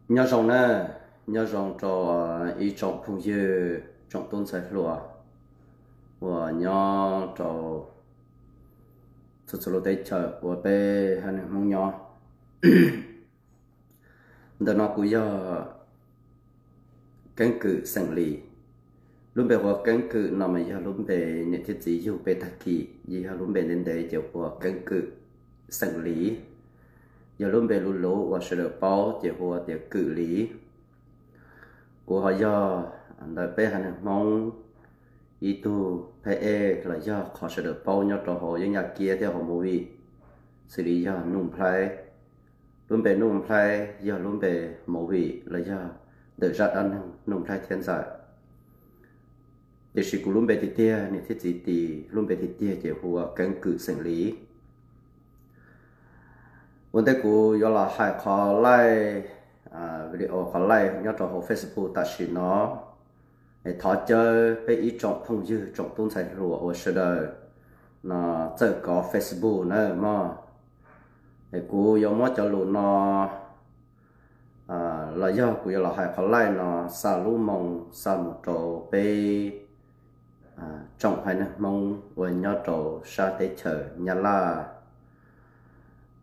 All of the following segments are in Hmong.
Nyob zoo na, nyob zoo rau ib tsoom phooj ywg, tsoom tub ntxhais hluas uas nyob rau txhua txhua lub teb chaws uas peb haiv neeg Hmoob nyob. Ntawm no kuv yog Keeb Kwm xeem Lis. Lub npe hu ua Keeb Kwm no mas yog lub npe niam thiab txiv yug peb tag kis, yog lub npe ntev ntev ces hu ua Keeb Kwm xeem Lis. Yog lub npe luv luv uas sawv daws paub ces hu ua tias Kwm Lis. Kuv ho yog ntawm peb haiv neeg Hmoob ib tug phab ej los yog qhov sawv daws paub nyob rau hauv yeeb yaj kiab thiab hauv movie, xws li yog Nuj Nplhaib. Lub npe Nuj Nplhaib yog lub npe movie los yog ntawm zaj dab neeg Nuj Nplhaib thiab Ntxawm. Tiam sis kuv lub npe tiag tiag, niam thiab txiv tis lub npe tiag tiag ces hu ua Keeb Kwm xeem Lis. Ua ntej kuv yuav los hais qhov laij, video qhov laij nyob rau hauv Facebook tam sim no, es thov caw peb ib tsoom phooj ywg tsoom tub ntxhais hluas uas sawv daws no txawj kov Facebook na mog. Es kuv yuav muab cov lus no los yog kuv yuav los hais qhov laij no xa lub moo xa mus rau peb tsoom haiv neeg Hmoob uas nyob rau sab teb chaws Nyab Laj.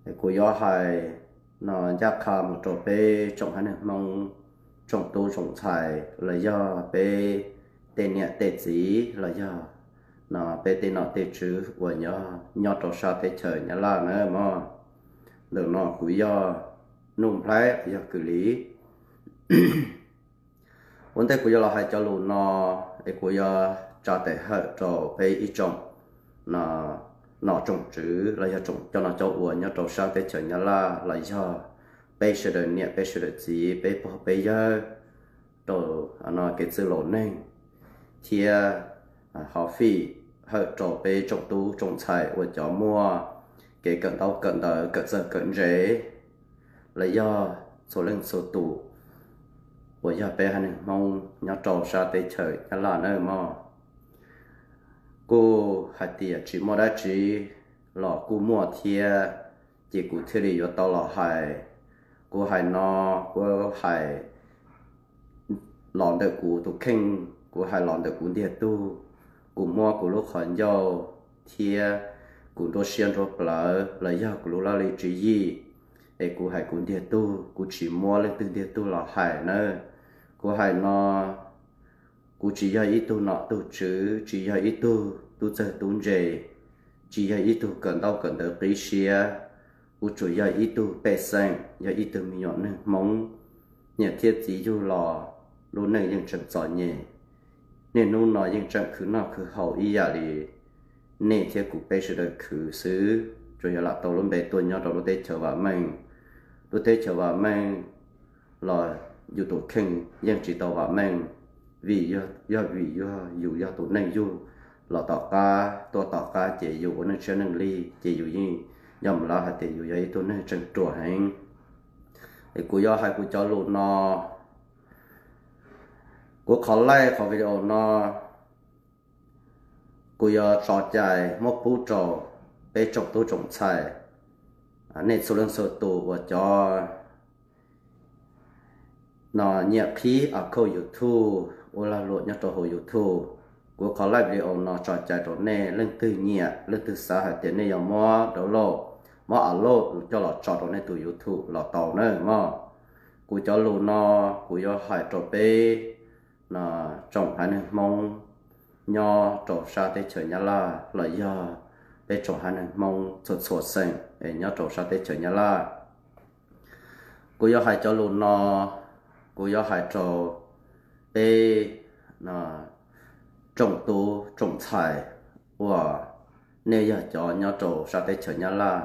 Es kuv yuav hais no ncaj qha mus rau peb tsoom haiv neeg Hmoob, tsoom tub tsoom ntxhais los yog peb tej niam tej txiv los yog no peb tej nom tej tswv uas nyob rau sab teb chaws Nyab Laj na mog. Ntawm no kuv yog Nuj Nplhaib yog Kwm Lis. Ua ntej kuv yuav los hais cov lus no, es kuv yuav tsa tes hawm rau peb ib tsoom nom tsoom tswv los yog tsoom cov nom cov ua nyob rau sab teb chaws Nyab Laj los yog peb sawv daws niam peb sawv daws txiv peb pog peb yawg rau no kev txwj laus neeg thiab ho fij hawm rau peb tsoom tub tsoom ntxhais uas cov muaj kev kawm ntaub kawm ntawv kawm txawj kawm ntse los yog txhua leej txhua tus uas yog peb haiv neeg Hmoob nyob rau sab teb chaws Nyab Laj na mog. Kuj hais tias tsis muaj dab tsi los kuj muaj thiab, ces kuv thiaj li yuav tau los hais. Kuv hais no, kuv hais los ntawm kuv tus kheej, kuv hais los ntawm kuv ntiag tug, kuv muab kuv lub qhov ncauj thiab kuv nruab siab nruab plawv los yog kuv lub laj lim tswv yim, es kuv hais kuv ntiag tug, kuv tsis muab leej twg ntiag tug los hais nawb. Kuv hais no, kuv tsis yog ib tug nom tug tswv, tsis yog ib tug tub txawg tub ntse, tsis yog ib tug kawm ntaub kawm ntawv qib siab. Kuv tsuas yog ib tug pej xeem, yog ib tug me nyuam neeg Hmoob, niam thiab txiv yug los lub neej yeej tseem txom nyem. Niaj hnub no yeej tseem khwv noj khwv haus ib yam li nej thiab kuv peb sawv daws khwv xwb, tsuas yog lam tau lub npe tuaj nyob rau lub teb chaws vam meej. Lub teb chaws vam meej los yus tus kheej yeej tsis tau vam meej, vim yog vim yog yus yog tus neeg yug los tom qab, tuaj tom qab ces yus ua neej tshiab neej lig ces yus yeej yog mus lawv hais tias yus yog ib tug neeg tseem ruam heev. Es kuv yuav hais kuv cov lus no, kuv qhov laij qhov video no kuv yuav tso cai muab pub rau peb tsoom tub tsoom ntxhais, nej txhua leej txhua tus uas cov no nyiam qhib account YouTube ua lag luam nyob rau hauv YouTube. Kuv qhov laij video no tso cai rau nej, leej twg nyiam leej twg xav hais tias nej yuav muab download, muab upload coj los tso rau nej tus YouTube los tau na mog. Kuv cov lus no kuv yuav hais rau peb no tsoom haiv neeg Hmoob nyob rau sab teb chaws Nyab Laj los yog peb tsoom haiv neeg Hmoob txhua txhua xeem es nyob rau sab teb chaws Nyab Laj. Kuv yuav hais cov lus no, kuv yuav hais rau peb tsoom tub tsoom ntxhais uas nej yog cov nyob rau sab teb chaws Nyab Laj,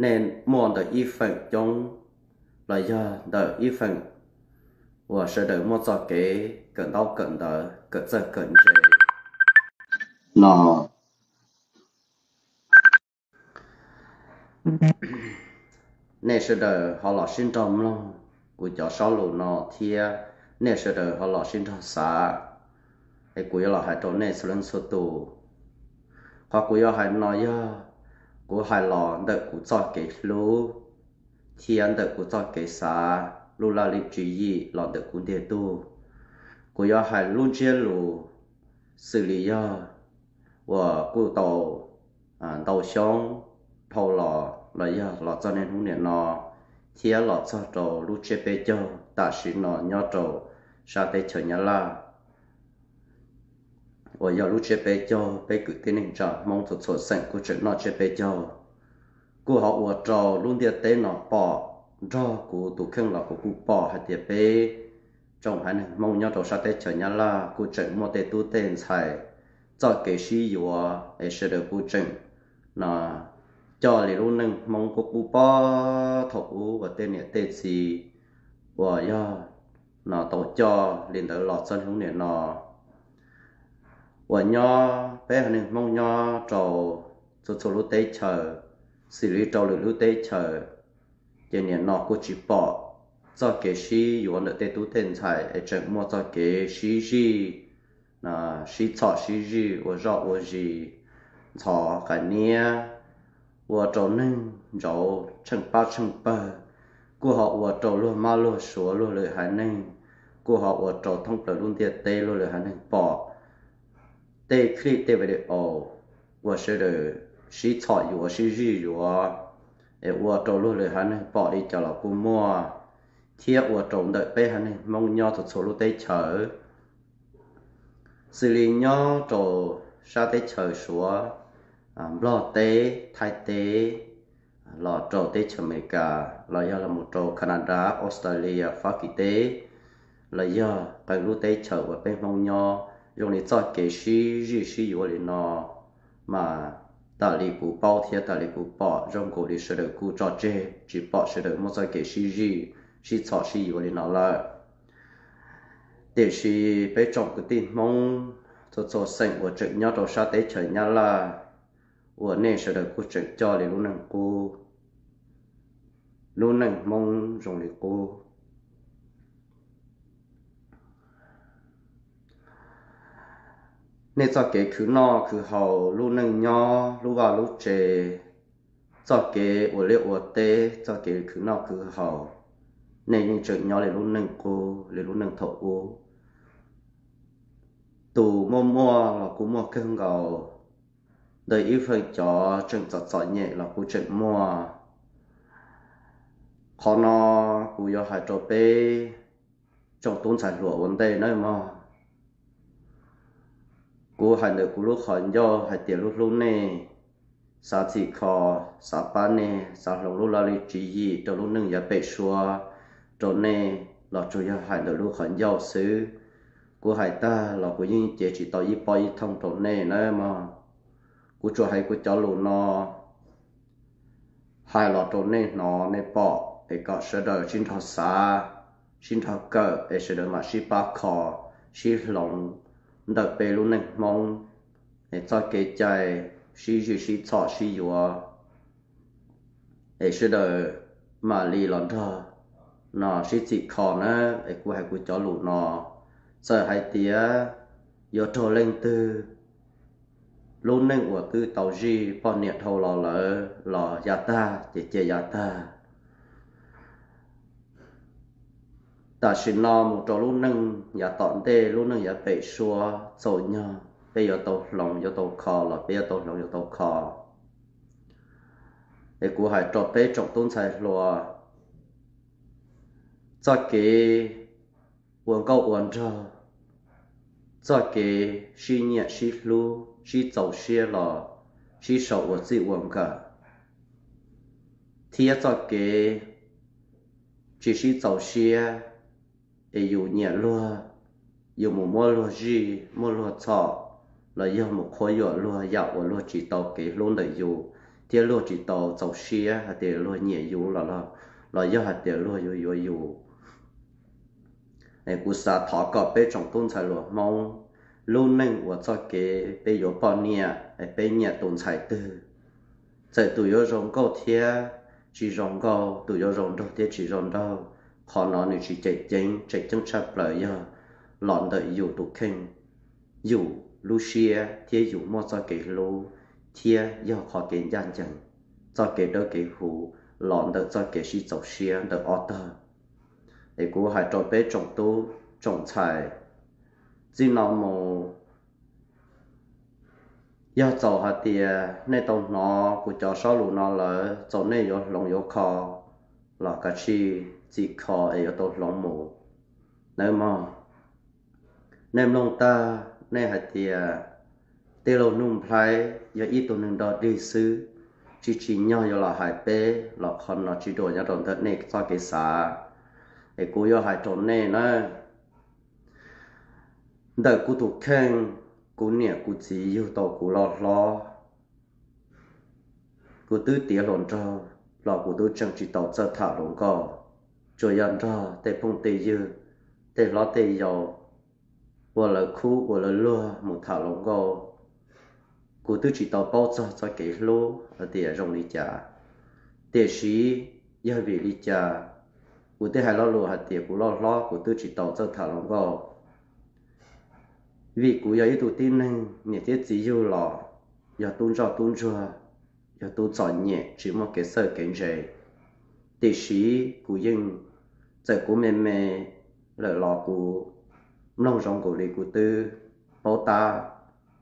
nej muaj ntawm ib feem coob los yog ntawm ib feem uas sawv daws muaj txoj kev kawm ntaub kawm ntawv kawm txawj kawm ntse no, nej sawv daws ho los sib nrog mloog kuv cov sob lus no thiab nej sawv daws ho los sib nrog xav. Es kuv yuav los hais rau nej txhua leej txhua tus. Qhov kuv yuav hais no yog kuv hais los ntawm kuv txoj kev hlub thiab ntawm kuv txoj kev xav. lub laj lim tswv yim los ntawm kuv ntiag tug. Kuv yuav hais lub ntsiab lus xws li yog uas kuj tau ntau xyoo dhau los los yog los txog niaj hnub niam no, thiab los txog rau lub tsiab peb caug tam sim no nyob rau sab teb chaws Nyab Laj, uas yog lub tsiab peb caug peb kwv tij neej tsa Hmoob txhua txhua xeem kuj tseem noj tsiab peb caug. Kuj ho ua rau lub ntiaj teb no pom, nrog kuv tus kheej los kuv kuj pom hais tias peb tsoom haiv neeg Hmoob nyob rau sab teb chaws Nyab Laj kuj tseem muaj tej tub tej ntxhais txoj kev sib yuav es sawv daws kuj tseem no coj li lub neej Hmoob qub qub pob thaum ub uas tej niam tej txiv uas yog no tau coj li ntawd los txog hnub niam no, uas nyob peb haiv neeg Hmoob nyob rau txhua txhua lub teb chaws, xws li rau lwm lub teb chaws, ces niam no kuj tsis pom txoj kev sib yuav ntawm tej tub tej ntxhais es tseem muaj txoj kev sib zij, sib txhom sib zij ua zoj ua zis, ntxhov qas niab, ua rau neeg ntsauv tsheej pab tsheej pawg, kuj ho ua rau luag mab luag suav luag lwm haiv neeg, kuj ho ua rau thoob plaws lub ntiaj teb luag lwm haiv neeg pom tej clip tej video uas sawv daws sib txhom yuav sib zij yuav, es ua rau luag lwm haiv neeg pom li cas los kuj muaj, thiab ua rau ntawm peb haiv neeg Hmoob nyob txhua txhua lub teb chaws, xws li nyob rau sab teb chaws Suav, Nplog teb, Thaib teb, los rau teb chaws Amelikas los yog los mus rau Canada, Australia, Fab Kis teb, los yog qee lub teb chaws uas peb Hmoob nyob, zoo li txoj kev sib zij sib yuav li no mas tas li kuv paub thiab tas li kuv pom zoo nkaus li sawv daws kuj tso tseg tsis pom sawv daws muaj txoj kev sib zij, sib txhom sib yuav li no lawm. Tiam sis peb tsoom kwv tij Hmoob txhua txhua xeem uas tseem nyob rau sab teb chaws Nyab Laj, uas nej sawv daws kuj tseem coj li lub neej qub, lub neej Hmoob zoo li qub. Nej txoj kev khwv noj khwv haus, lub neej nyob, lub vaj lub tsev, txoj kev ua liaj ua teb, txoj kev khwv noj khwv haus, nej yeej tseem nyob li lub neej qub li lub neej thaum ub. Tus muaj muaj los kuj muaj kawg nkaus, ntawm ib feem cov tseem txom txom nyem los kuj tseem muaj. Qhov no kuv yuav hais rau peb tsoom tub ntxhais hluas ua ntej nawb mog. Kuv hais ntawm kuv lub qhov ncauj hais tias hlub hlub nej, xav txhim kho, xav pab nej, xav hloov lub laj lim tswv yim rau lub neej yav pem suab rau nej los tsuas yog hais ntawm lub qhov ncauj xwb. Kuv hais tag los kuv yeej cev tsis tau ib pob ib thooj rau nej nawb mog. Kuv tsuas hais kuv cov lus no hais los rau nej hnov nej pom es kom sawv daws sib nrog xav, sib nrog kawm es sawv daws mam sib pab kho, sib hloov ntawm peb lub neej Hmoob es txoj kev cai sib zij sib txhom sib yuav es sawv daws mam li los nrog no sib txhim kho na. Es kuv hais kuv cov lus no, txawm hais tias yuav raug leej twg lub neej uas twb tau zij poj niam dhau los lawm los yav tag ces cia yav tag. Tam sim no mus rau lub neej yav tom ntej, lub neej yav pem suab txaus nyog peb yuav tau hloov yuav tau kho los peb yuav tau hloov yuav tau kho. Es kuv hais rau peb tsoom tub ntxhais hluas, txoj kev ua nkauj ua nraug, txoj kev sib nyiam sib hlub sib txaus siab los sib sau ua txij ua nkawm, thiab txoj kev tsis sib txaus siab es yus nyiam luag, yus mus muab luag zij muab luag txhom, los yog mus qhuab yuam luag yam uas luag tsis tau kev hlub ntawm yus, thiab luag tsis tau txaus siab hais tias luag nyiam yus los, los yog hais tias luag yuav yuav yus. Es kuv xav thov kom peb tsoom tub ntxhais hluas Hmoob, lub neej uas txoj kev peb yuav poj niam es peb nyiam tus ntxhais twg, txawm tus yuav zoo nkauj thiab tsis zoo nkauj, tus yuav zoo nraug thiab tsis zoo nraug, qhov no nws tsis tseem ceeb, tseem ceeb tshaj plaws yog los ntawm yus tus kheej, yus lub siab thiab yus muaj txoj kev hlub, thiab yog qhov kev ncaj ncees, txoj kev dawb kev huv los ntawm txoj kev sib txaus siab ntawm ob tog. Es kuv hais rau peb tsoom tub tsoom ntxhais, txij no mus yog txaus hais tias nej tau hnov kuv cov sob lus no lawm, txaus nej yuav hloov yuav kho los kav tsij txim kho es yuav tau hloov mus nawb mog. Nej mloog tag nej hais tias tij laug Nuj Nplhaib yog ib tug neeg dog dig xwb, tsis tsim nyog yuav los hais peb los qhov no tsis dua nyob rau ntawm nej txoj kev xav. Es kuv yuav hais rau nej na, ntawm kuv tus kheej, kuv niam kuv txiv yug tau kuv loj hlob, kuv twb tiav hluas nraug los kuv twb tseem tsis tau txawj tham hluas nkauj, tsuas yog nrog tej phooj tej ywg, tej hlob tej yau, ua lawv khub ua lawv luag mus tham hluas nkauj. Kuv twb tsis tau paub txog txoj kev hlub hais tias zoo li cas. Tiam sis yog vim li cas kuv thiaj hais lo lus hais tias kuv loj hlob kuv twb tsis tau txawj tham hluas nkauj? Vim kuv yog ib tug tib neeg niam thiab txiv yug los yog tub ntsoj tub ntsuag, yog tub txom nyem tsis muaj kev txawj kev ntse. Tiam sis kuv yeej, txawm kuv me me lawm los kuv mloog zoo nkaus li kuv twb paub tab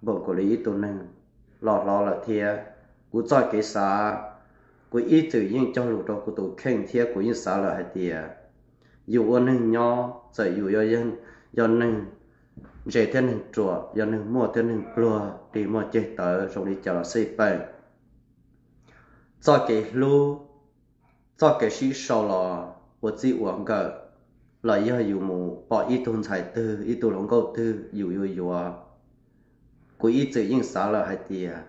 npaum nkaus li ib tug neeg loj hlob lawm thiab. Kuv txoj kev xav, kuv ib txwm yeej cog lus rau kuv tus kheej thiab kuv yeej xav lawm hais tias yus ua neeg nyob txawm yus yog neeg ntse thiab neeg ruam, yog neeg muaj thiab neeg pluag, dig muaj ceg tawv zoo li cas los xij peem, txoj kev hlub, txoj kev sib sau los ua txij ua nkawm, los yog yus mus pom ib tug ntxhais twg ib tug hluas nkauj twg yus yuav yuav, kuv ib txwm yeej xav lawm hais tias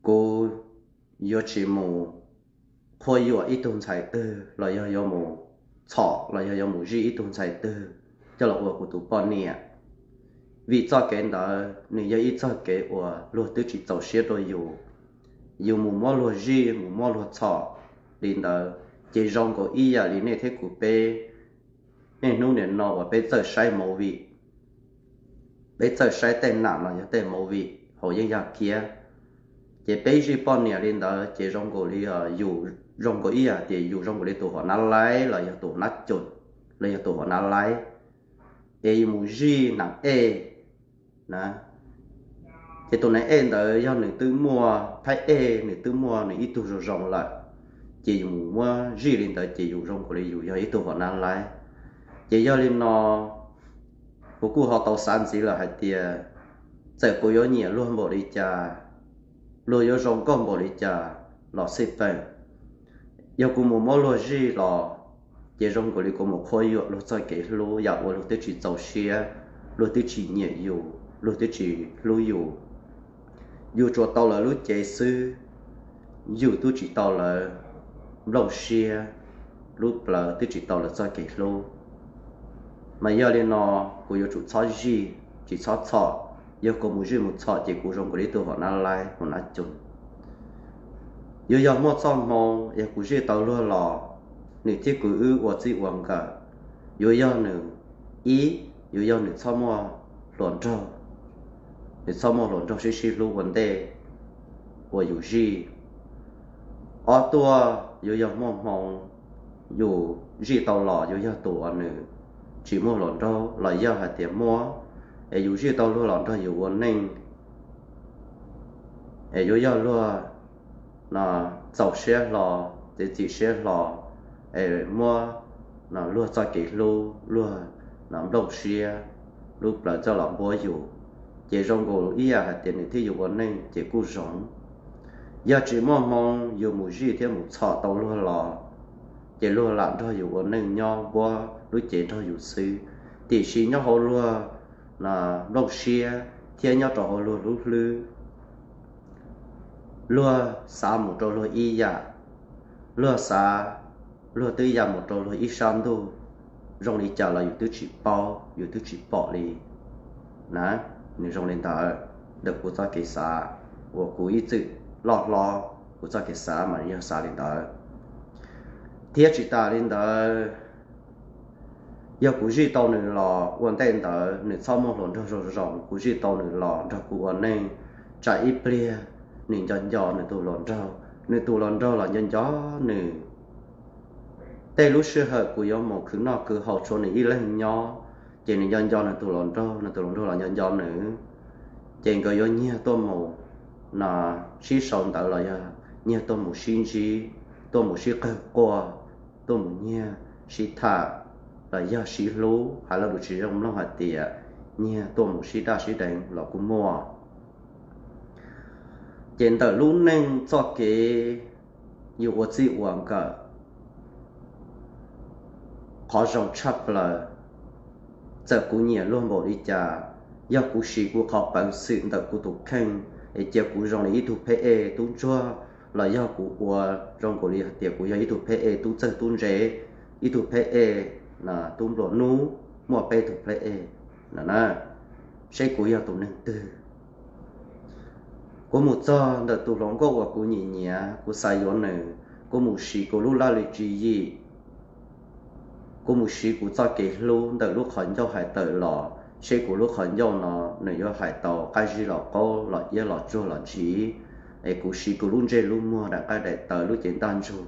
kuv yuav tsis mus qhuab yuam ib tug ntxhais twg los yog yuav mus txhom los yog yuav mus zij ib tug ntxhais twg coj los ua kuv tus poj niam. Vim txoj kev ntawd nws yog ib txoj kev uas luag twb tsis txaus siab rau yus. Yus mus muab luag zij mus muab luag txhom li ntawd ces zoo nkaus ib yam li nej thiab kuv peb niaj hnub nim no uas peb txawj saib movie, peb txawj saib tej nam los yog tej movie hauv yeeb yaj kiab. Ces peb zij poj niam li ntawd ces zoo nkaus li yus, zoo nkaus ib yam tias yus zoo nkaus li tus hom nab laib los yog tus hom nab cum los yog tus hom nab laib, es yus mus zij nam ej na. Ces tus nam ej ntawd yog nws twb muaj phab ej, nws twb muaj nws ib tug zoo zoo lawm, ces yus mus muab zij li ntawd ces yus zoo nkaus li yus yog ib tug hom nab laib. Ces yog li no kuv kuj ho tau xav ntxiv lawm hais tias txawm kuv yuav nyiam luag npaum li cas, luag yuav zoo nkauj npaum li cas los xij peem, yog kuv mus muab luag zij los ces zoo nkaus li kuv mus qhuab yuam luag txoj kev hlub yam uas luag twb tsis txaus siab, luag twb tsis nyiam yus, luag twb tsis hlub yus. Yus tsuas tau lawv lub cev xwb, yus twb tsis tau lawv nplooj siab, lub plawv twb tsis tau lawv txoj kev hlub. Mas yog li no kuv yuav tsum txhob zij, tsis txhob txhom. Yog kuv mus zij mus txhom ces kuv zoo nkaus li tus hom nab laib hom nab cum. Yuav yog muaj txoj hmoo yog kuv zij tau luag los, nws thiab kuv wb ua txij ua nkawm, yuav yog nws, ib, yuav yog nws txhob muaj hluas nraug, nws txhob muaj hluas nraug sib sib hlub ua ntej uas yus zij. Ob tuaj, yuav yog muaj hmoo yus zij tau los yuav yog tus uas nws tsis muaj hluas nraug los yog hais tias muaj, es yus zij tau luag los nrog yus ua neej, es yuav yog luag txaus siab hlo, txiav txim siab hlo, es muab luag txoj kev hlub, luag nplooj siab, lub plawv coj los npuab yus, ces zoo nkaus ib yam hais tias nws thiab yus ua neej ces kuj zoo. Yog tsis muaj hmoo yus mus zij thiab mus txhom tau luag los, ces luag lam nrog yus ua neej nyob npuab lub cev nrog yus xwb, tiam sis nyob hauv luag nplooj siab thiab nyob rau hauv luag lub hlwb, luag xav mus rau luag ib yam, luag xav, luag twb ya mus rau luag ib sab ntuj, zoo li cas los yus twb tsis paub, yus twb tsis pom li na. Nws zoo li ntawd, ntawm kuv txoj kev xav uas kuv ib txwm loj hlob, kuv txoj kev xav mas yog xav li ntawd. Thiab tsis tas li ntawd, yog kuv zij tau nws los ua ntej ntawd nws txhob muaj hluas nraug zoo zoo, kuv zij tau nws los nrog kuv ua neej, tsam ib pliag nws nco nco nws tus hluas nraug, nws tus hluas nraug los nco nco nws, Tej lub sij hawm kuv yuav mus khwv noj khwv haus tshuav nws ib leeg nyob, ces nws nco nco nws tus hluas nraug, nws tus hluas nraug los nco nco nws, ces nkawd yuav nyiag tuaj mus no sib sau ntawv los yog nyiag tuaj mus sib ntsib, tuaj mus sib qawg quaj, tuaj mus nyiag sib tham los yog sib hlub, hais lo lus tsis zoo mloog hais tias nyiag tuaj mus sib daj sib deev los kuj muaj. Ces ntawm lub neej txoj kev yus ua txij ua nkawm qhov zoo tshaj plaws, txawm kuv nyiam luag npaum li cas, yog kuv siv kuv qhov peev xwm ntawm kuv tus kheej es cia kuv zoo li ib tug pheb ej tub ntsuag, los yog kuv ua zoo nkaus li hais tias kuv yog ib tug pheb ej tub txawj tub ntse, ib tug pheb ej tub nplua nuj, muaj peb tug pheb ej no na, seb kuv yog tus neeg twg. Kuv mus txog ntawm tus hluas nkauj uas kuv nyiam nyiam, kuv xav yuav nws, kuv mus siv kuv lub laj lim tswv yim, kuv mus siv kuv txoj kev hlub ntawm lub qhov ncauj hais tawm los seb kuv lub qhov ncauj no nws yuav hais tau qab zib los qaub los iab los tsuag los ntshiv, es kuv siv kuv lub ntsej lub muag daim qaib daim tawv lub cev ntaj ntsug,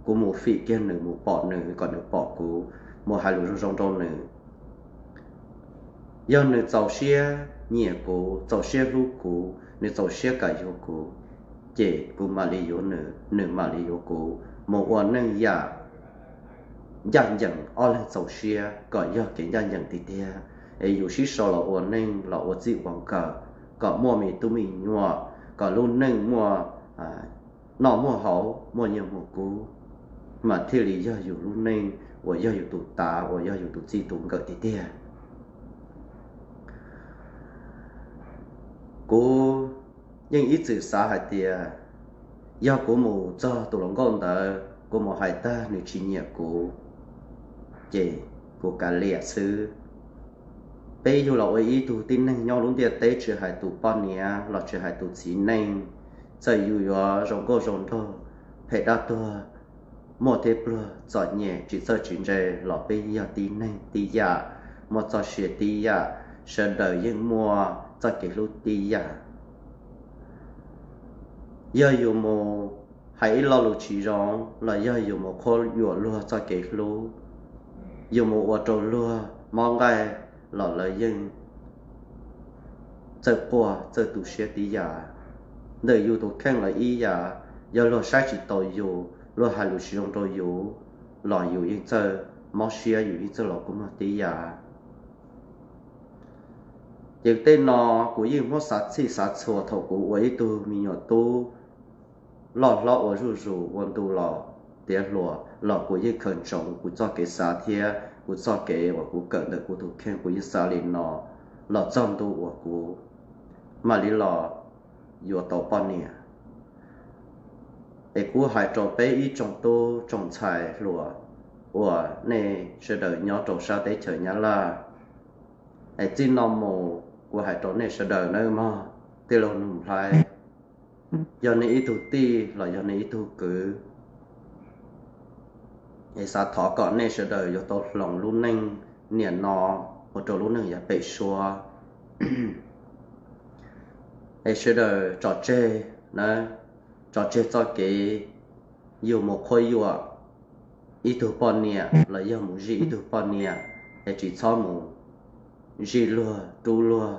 kuv mus fim kiag nws mus pom nws kom nws pom kuv, mus hais lus zoo zoo rau nws. Yog nws txaus siab nyiam kuv, txaus siab hlub kuv, nws txaus siab kam yuav kuv, ces kuv mam li yuav nws, nws mam li yuav kuv, mus ua neej yam ncaj ncees ob leeg txaus siab kom yog kev ncaj ncees tiag tiag, es yus sib sau los ua neej los ua txij ua nkawm kom muaj me tub me nyuam, kom lub neej muaj noj muaj haus, muaj nyiaj muaj kub, mas thiaj li yog yus lub neej uas yog yus tus tav uas yog yus tus txij tus nkawm tiag tiag. Kuv yeej ib txwm xav hais tias yog kuv mus txog tus hluas nkauj ntawd kuv mus hais tag nws tsis nyiam kuv, ces kuv kav liam xwb. Peb yug los ua ib tug tib neeg nyob lub ntiaj teb tsis hais tus poj niam los tsis hais tus txiv neej, txawm yus yuav zoo nkauj zoo nraug, phem dab tuag, muaj thiab pluag txom nyem tsis txawj tsis ntse los peb yog tib neeg tib yam, muaj txoj sia tib yam, sawv daws yeej muaj txoj kev hlub tib yam. Yog yus mus hais ib lo lus tsis zoo los yog yus mus qhuab yuam luag txoj kev hlub, yus mus ua rau luag mob nqaij los lawv yeej txawj quaj txawj tu siab tib yam. Ntawm yus tus kheej los ib yam, yog luag saib tsis taus yus, luag hais lus tsis zoo rau yus los yus yeej txawj mob siab, yus yeej txawj los kua muag tib yam. Ces tej no kuv yeej muab xav txhij xav txhua thaum kuv ua ib tug me nyuam tub loj hlob ua zuj zus ua ntu los tiav hluas los kuv yeej khaws ntsoov kuv txoj kev xav thiab kuv txoj kev uas kuv kawm ntawm kuv tus kheej, kuv yeej xav li no los txog ntu uas kuv mam li los yuav tau poj niam. Es kuv hais rau peb ib tsoom tub tsoom ntxhais hluas uas nej sawv daws nyob rau sab teb chaws Nyab Laj, es txij no mus kuv hais rau nej sawv daws nawb mog, tij laug Nuj Nplhaib, yog nej ib tug tij los yog nej ib tug kwv, es xav thov kom nej sawv daws yuav tau hloov lub neej niam no ua rau lub neej yav pem suab. Es sawv daws tso tseg na, tso tseg txoj kev yus mus qhuab yuam ib tug poj niam los yog mus zij ib tug poj niam, es tsis txhob mus zij luag rub luag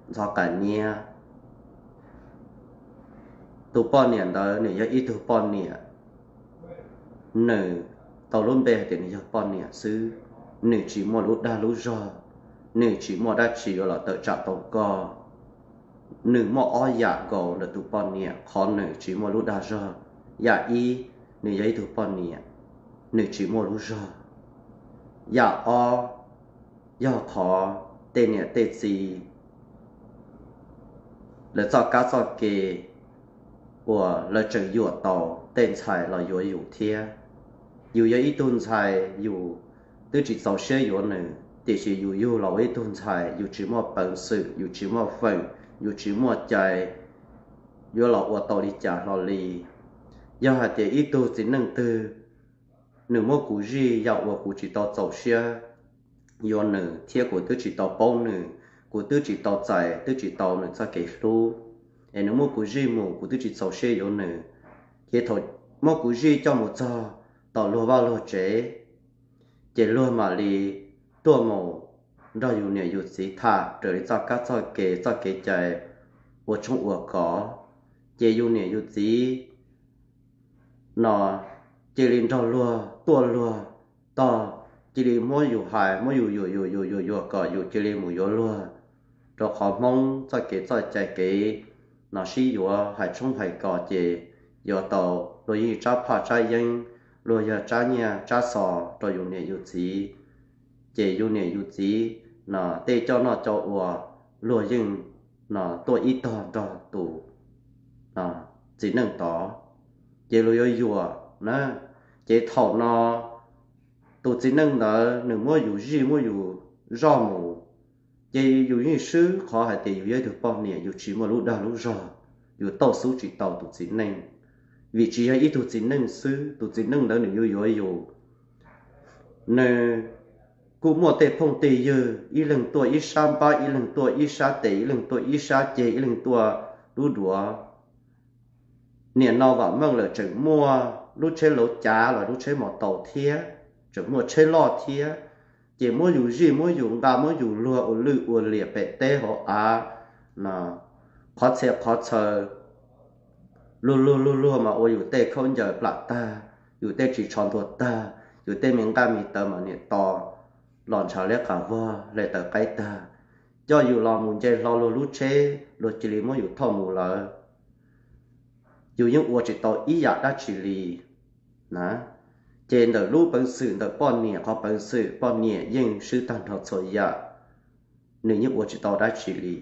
ntxhov qas nyiab. Tus poj niam ntawd nws yog ib tug poj niam, nws tau lub npe hais tias nws yog poj niam xwb, nws tsis muaj lub dag lub zog, nws tsis muaj dab tsi yuav los tawm tsam tau koj. Nws muaj ob yam nkaus ntawm tus poj niam qhov nws tsis muaj lub dag zog. Yam ib, nws yog ib tug poj niam, nws tsis muaj lub zog. Yam ob, yog qhov tej niam tej txiv lawv txoj kab txoj ke uas lawv tseem yuam tau tej ntxhais los yuav yus thiab. Yus yog ib tug ntxhais, yus twb tsis txaus siab yuav nws, tiam sis yus yug los ua ib tug ntxhais, yus tsis muaj peev xwm, yus tsis muaj feem, yus tsis muaj cai yuav los ua tau li cas hlo li. Yog hais tias ib tug txiv neej twg nws muab kuv zij yam uas kuv tsis tau txaus siab yuav nws thiab kuv twb tsis tau paub nws, kuv twb tsis tau txais, twb tsis tau nws txoj kev hlub, es nws muab kuv zij mus kuv twb tsis txaus siab yuav nws, ces thaum muab kuv zij coj mus txog tau luag vaj luag tsev, ces luag mam li tuaj mus nrog yus niam yus txiv tham raws li txoj kab txoj kev txoj kev cai ua tshoob ua kos, ces yus niam yus txiv no cia li nrog luag tuaj luag tog, cia li muab yus hais muab yus yuam yuam yuam yuam yuam kom yus cia li mus yuav luag, rau qhov Hmoob txoj kev txoj cai kev no sib yuav hais tshoob hais kos ces yuav tau luag yeej tsab phaj tsab yeeb, luag yog tsab nyiaj tsab xos rau yus niam yus txiv, ces yus niam yus txiv no tej coj noj coj ua luag yeej no tuaj ib tog nrog tus txiv neej tod, ces luag yuav yuam na, ces thaum no tus txiv neej ntawd nws muab yus zij muab yus zoj mus, ces yus yeej swb qhov hais tias yus yog ib tug poj niam yus tsis muaj lub dag lub zog, yus tauj xub tsis tau tus txiv neej, vim tsis yog ib tug txiv neej xwb tus txiv neej ntawd nws yuav yuav yus, nws kuj muaj tej phooj tej ywg ib leeg tuaj ib sab npab ib leeg tuaj ib sab tes ib leeg tuaj ib sab ceg ib leeg tuaj lub duav, nim no vam meej lawm tseem muaj lub tsheb lauv cav los lub tsheb mos taus thiab, tseem muaj tsheb loj thiab, ces muab yus zij muab yus nqa muab yus luag ua lwj ua liam pem teb hauv av, qhov txhia qhov txhaws, luag luag luag luag mas ua yus tej khaub ncaws plam tag, yus tej ris tsho ntuag tag, yus tej me nqaj me tawv mas niam to los ntshav liab qas vog hle tawv qaib tag, coj yus los mus nce hlo luag lub tsheb luag cia li muab yus thauj mus lawm, yus yeej ua tsis tau ib yam dab tsi li na. Ces ntawm lub peev xwm ntawm poj niam qhov peev xwm poj niam yeej swb tag nrho txhua yam, nws yeej ua tsis tau dab tsi li.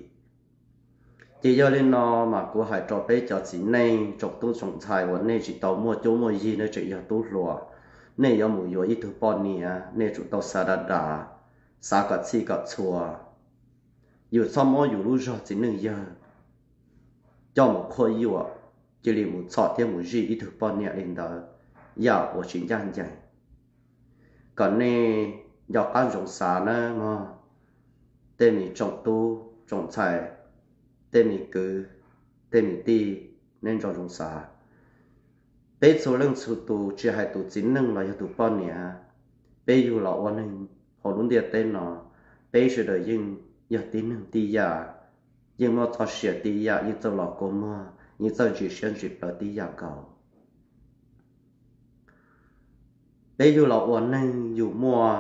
Ces yog li no mas kuv hais rau peb cov txiv neej tsoom tub tsoom ntxhais uas nej tsis tau muaj cuab muaj yig nej tseem yog tub hluas, nej yuav mus yuav ib tug poj niam nej tsum tau xav dav dav, xav kom txhij kom txhua. Yus txhob muab yus lub zog txiv neej yawg coj mus qhuab yuam, cia li mus txhom thiab mus zij ib tug poj niam li ntawd, yam uas tsis ncaj ncees. Kom nej nco qab ntsoov xav nawb mog, tej me tsoom tub tsoom ntxhais, tej me kwv, tej me tij, nej nco ntsoov xav. Peb txhua leej txhua tus tsis hais tus txiv neej los yog tus poj niam, peb yug los ua neeg hauv lub ntiaj teb no, peb sawv daws yeej yog tib neeg tib yam, yeej muaj txoj sia tib yam, yeej txawj los kua muag, yeej txawj ntsim siab ntsim plawv tib yam nkaus. Peb yug los ua neeg yus muaj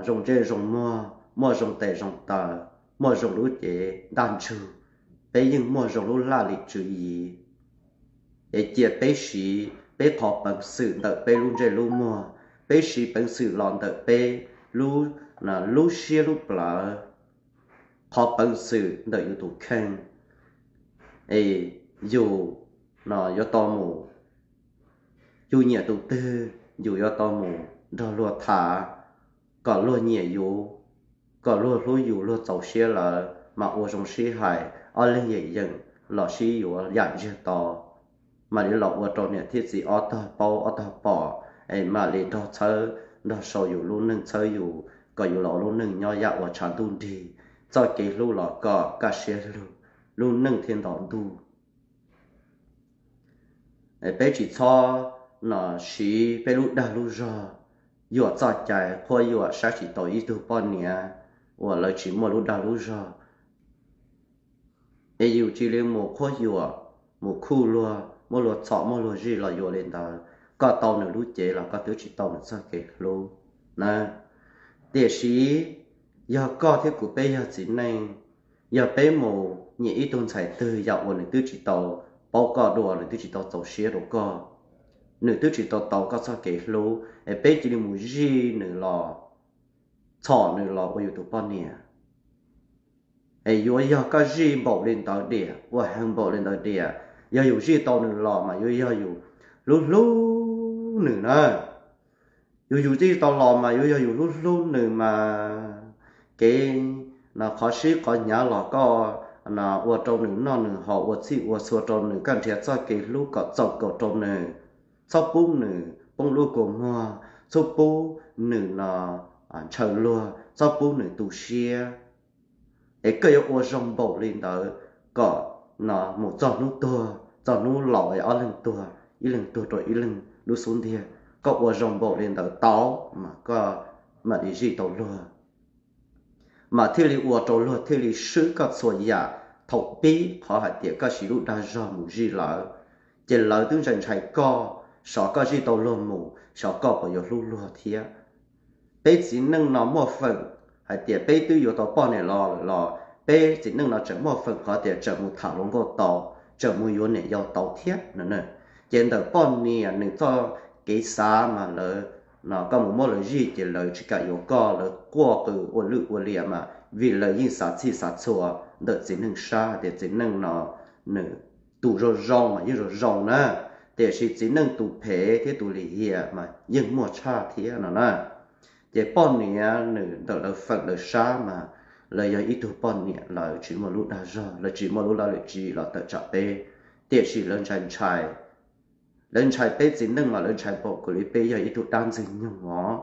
zoo ntsej zoo muag, muaj zoo tes zoo taw, muaj zoo lub cev ntaj ntsug, peb yeej muaj zoo lub laj lim tswv yim. Es cia peb siv peb qhov peev xwm ntawm peb lub ntsej lub muag, peb siv peev xwm los ntawm peb lub, lub siab lub plawv, qhov peev xwm ntawm yus tus kheej, es yus no yuav tau mus, yus nyiam tus twg yus yuav tau mus nrog luag tham, kom luag nyiam yus, kom luag hlub yus, luag txaus siab lawm mas ua zoo sib hais, ob leeg yeem yeem los sib yuav yam ntsiag to, mam li los ua rau niam thiab txiv ob tog paub ob tog pom, es mam li nrog txhawb nrog sau yus lub neej, txhawb yus kom yus los ua lub neej nyob yam uas tshav ntuj nrig, txoj kev hlub los kom kaj siab lug, lub neej thiaj nto ntuj. Peb tsis txhob no siv peb lub dag lub zog yuam txoj cai qhuab yuam saib tsis taus ib tug poj niam uas lawv tsis muaj lub dag lub zog, es yus cia li mus qhuab yuam, mus khuj luag, muab luag txhom muab luag zij los yuav li ntawd, koj tau nws lub cev los koj twb tsis tau nws txoj kev hlub na. Tiam sis yog koj thiab kuv peb yog txiv neej, yog peb mus nyiam ib tug ntxhais twg yam uas nws twb tsis tau paub koj dua, nws twb tsis tau txaus siab rau koj, nws twb tsis tau tau koj txoj kev hlub, es peb cia li mus zij nws los txhom nws los ua yus tus poj niam, es yuav yog koj zij npaum li ntawd diam, ua heev npaum li ntawd diam, yog yus zij tau nws los mas yuav yog yus hlub hlub nws na. Yus yus zij tau los mas yuav yog yus hlub hlub nws mas, kev no qhov sib qhov hnyav los koj no ua rau nws noj nws haus, ua txhij ua txhua rau nws, koj nrhiav txoj kev hlub kom txaus nkaus rau nws, txhob pub nws poob lub kua muag, txhob pub nws no ntshaw luag, txhob pub nws tu siab. Es koj yuav ua zoo npaum li ntawd kom no mus txog hnub tuag, txog hnub laus es ob leeg tuag, ib leeg tuag rau ib leeg lub xub ntiag, Koj ua zoo npaum li ntawd tau, mas koj mam li zij tau luag, mas thiaj li ua rau luag thiaj li swb koj txhua yam. Thaum pib qhov hais tias koj siv lub dag zog mus zij lawv, ces lawv twb ntshai ntshai koj, xyov koj zij tau luag mus xyov koj puas yuav hlub luag thiab. Peb txiv neej no muaj feem hais tias peb twb yuav tau poj niam los lawm los peb txiv neej no tseem muaj feem qhov tias tseem mus tham hluas nkauj tau, tseem mus yuav niam yau tau thiab no. Ces ntawm poj niam nws txoj kev xav mas lawv, no koj mus muab lawv zij ces lawv tsis kam yuav koj, lawv quaj qw ua lwj ua liam mas vim lawv yeej xav txhij xav txhua ntawm txiv neej sab hais tias txiv neej no nws tus zoo zoo mas yeej zoo zoo na, tiam sis txiv neej tus phem thiab tus lim hiam mas yeej muaj tshaj thiab no na. Ces poj niam nws ntawm lawv feem lawv sab mas lawv yog ib tug poj niam, lawv tsis muaj lub dag zog, lawv tsis muaj lub laj lim tswv yim los tawm tsam peb, tiam sis lawv ntshai ntshai. Lawv ntshai peb txiv neej mas lawv ntshai npaum nkaus li peb yog ib tug dab ntxwg nyoog os,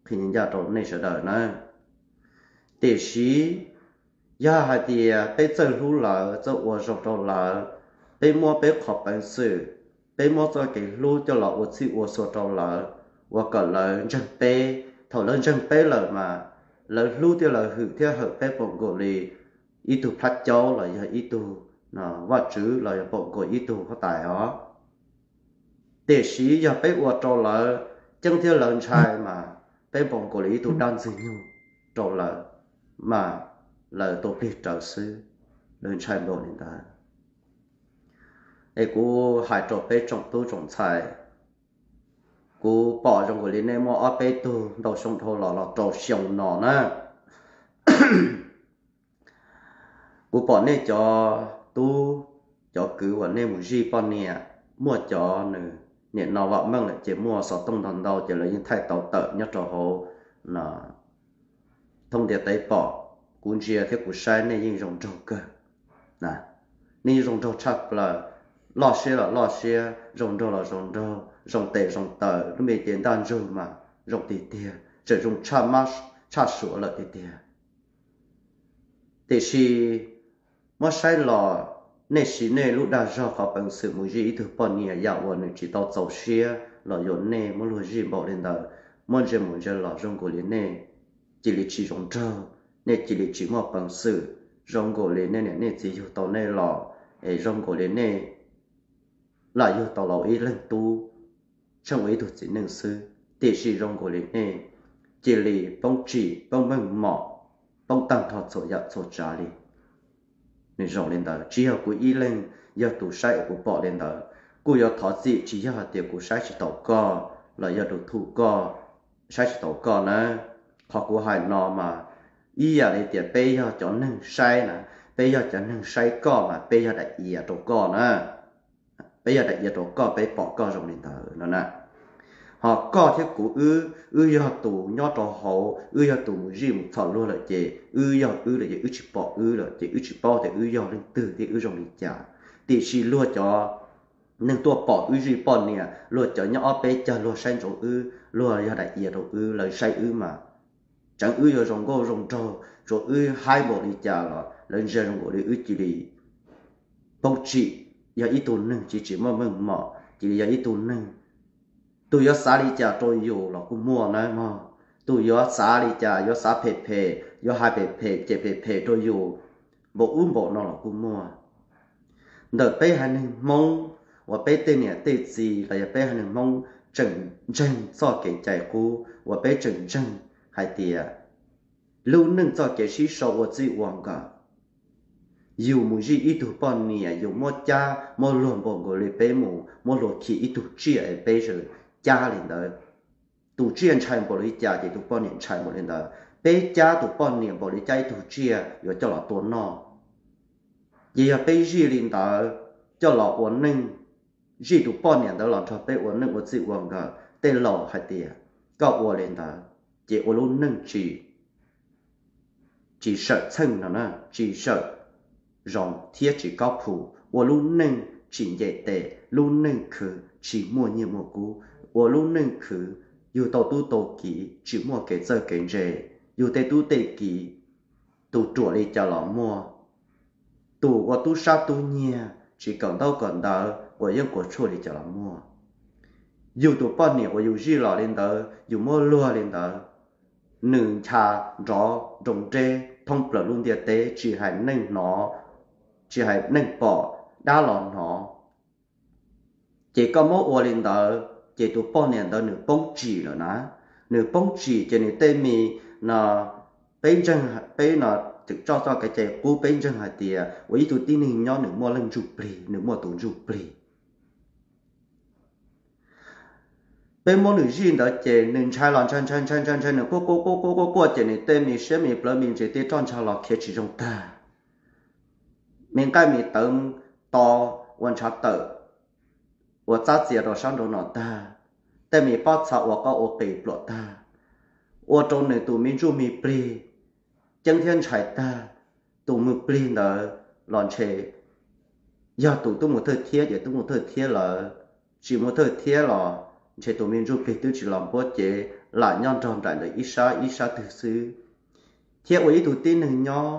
qhia ncaj rau nej sawv daws na. Tiam sis yog hais tias peb txawj hlub lawv, txawj ua zoo rau lawv, peb muab peb qhov peev xwm, peb muab txoj kev hlub coj los ua txhij ua txhua rau lawv, ua kom lawv ntseeg peb. Thaum lawv ntseeg peb lawm mas lawv hlub thiab lawv hwm thiab hawm peb npaum nkaus li ib tug plab caub los yog ib tug vaj tswv los yog npaum nkaus ib tug huab tais os. Tiam sis yog peb ua rau lawv ceeb thiab lawv ntshai mas peb npaum nkaus li ib tug dab ntxwg nyoog rau lawv, mas lawv tau plig rawv xwb, lawv ntshai npaum li ntawd. Es kuv hais rau peb tsoom tub tsoom ntxhais, kuv pom zoo nkaus li nej muaj ob peb tug ntau xyoo dhau los los rau xyoo no na. Kuv pom nej cov tub, cov kwv uas nej mus zij poj niam, muaj cov nws niam no vam meej lawm ces muaj xov tooj ntau ntau ces lawv yeej thaij tau tawm nyob rau hauv thoob ntiaj teb pom. Kuv ntsia thiab kuv saib nej yeej zoo nraug kawg, nej yeej zoo nraug tshaj plaws, loj siab los loj siab, zoo nraug los zoo nraug, zoo tes zoo taw, lub me cev ntaj ntsug mas zoo tiag tiag, tseem zoo tshaj suav lawm tiag tiag. Tiam sis muab saib los nej siv nej lub dag zog qhov peev xwm mus zij ib tug poj niam yam uas nws tsis tau txaus siab los yuav nej muab luag zij npaum li ntawd, muab ntsia mus ntsia los zoo nkaus li nej cia li tsis zoo nraug, nej cia li tsis muaj peev xwm, zoo nkaus li nej niam nej txiv yug tau nej los, es zoo nkaus li nej lam yug tau los ib leeg tub, tsheej ua ib tug txiv neej xwb, tiam sis zoo nkaus li nej cia li poob tsim poob meej mom, poob tag nrho txhua yam txhua tsav li. Nws zoo li ntawd, tsis yog kuv ib leeg yog tus saib es kuv pom li ntawd. Kuj yuav thov txim tsis yog hais tias kuv saib tsis taus koj los yog du thum koj, saib tsis taus koj na. Qhov kuv hais no mas ib yam li tias peb yog cov neeg saib na, peb yog cov neeg saib koj mas peb yog daim iav rau koj na. Peb yog daim iav rau koj, peb pom koj zoo li ntawd no na. Ho koj thiab kuv wb, wb yog tus nyob rau hauv, wb yog tus mus zij mus txhom luag lawm ces wb yog wb lawm ces wb tsis pom wb lawm ces wb tsis paub tias wb yog leej twg thiab wb zoo li cas. Tiam sis luag cov neeg tuaj pom wb zij poj niam, luag cov nyob ob peb cag luag saib ntsoov wb, luag yog daim iav rau wb, lawv saib wb mas tseev wb yuav zoo nkauj zoo nraug, tsuas wb haib npaum li cas los lawv ntsia zoo nkaus li wb cia li poob tsim, yog ib tug neeg tsis tsis muaj meej mom, cia li yog ib tug neeg, tus yuav xav li cas rau yus los kuj muaj na mog. Tus yuav xav li cas, yuav xav phem phem, yuav hais phem phem, cem phem phem rau yus npaum ub npaum no los kuj muaj. Ntawm peb haiv neeg Hmoob uas peb tej niam tej txiv los yog peb haiv neeg Hmoob tseem ntseeg txoj kev cai qub uas peb tseem ntseeg hais tias lub neej txoj kev sib sau ua txij ua nkawm, yus mus zij ib tug poj niam, yus muab cab muab luag npaum nkaus li peb mus muab luag khi ib tug tsiaj es peb sawv cab li ntawd. Tus tsiaj ntshai npaum li cas ces tus poj niam ntshai npaum li ntawd. Peb cab tus poj niam npaum li cab ib tug tsiaj yuav coj los tua noj. Ces yog peb zij li ntawd coj los ua neej, zij tus poj niam ntawd los nrog peb ua neej ua txij ua nkawm, tej laus hais tias koj ua li ntawd ces ua lub neej tsis, tsis sawm txheej no na, tsis sawm zoo thiab tsis kaub phum, ua lub neej tsis nce tes, lub neej khwv tsis muaj nyiaj muaj kub, ua lub neej khwv yug tau tub tau kiv tsis muaj kev txawj kev ntse, yug tej tub tej kiv tus ruam li cas los muaj, tus ua tub sab tub nyiag tsis kawm ntaub kawm ntawv quav yeeb quav tshuaj li cas los muaj. Yus tus poj niam uas yus zij los li ntawd, yus muab luag li ntawd, nws ncha nrov nroo nreb thoob plaws lub ntiaj teb, tsis hais neeg hnov, tsis hais neeg pom, dab los hnov. Ces koj muab ua li ntawd ces tus poj niam ntawd nws poob tsim lawm na. Nws poob tsim ces nws tej me no, peb ntseeg, peb no, tseem tso txoj kev cai qub, peb ntseeg hais tias ua ib tug tib neeg nyob nws muaj leej ntsuj plig, nws muaj tus ntsuj plig. Peb muab nws zij ntawd ces nws ntshai los ntshai ntshai ntshai ntshai ntshai, nws quaj quaj quaj quaj quaj quaj ces nws tej me siab me plawv me ntsis tej roj ntsha los khiav tsis zoo tag. Me nqaij me tawv to ua ntshav tawm, ua txab txias rau sab nraud no tag. Tej me pob txha ua qaub ua qis pluam tag, ua rau nws tus me ntsuj me plig ceeb thiab ntshai tag. Tus me plig ntawd los ntshe yog tus tub mus thawj thiab ces tub mus thawj thiab lawm, tsis mus thawj thiab los ntshe tus me ntsuj plig twb tsis los npuab ces lam nyob nrog nraim ntawm ib sab ib sab twg xwb. Thiab ua ib tug tib neeg nyob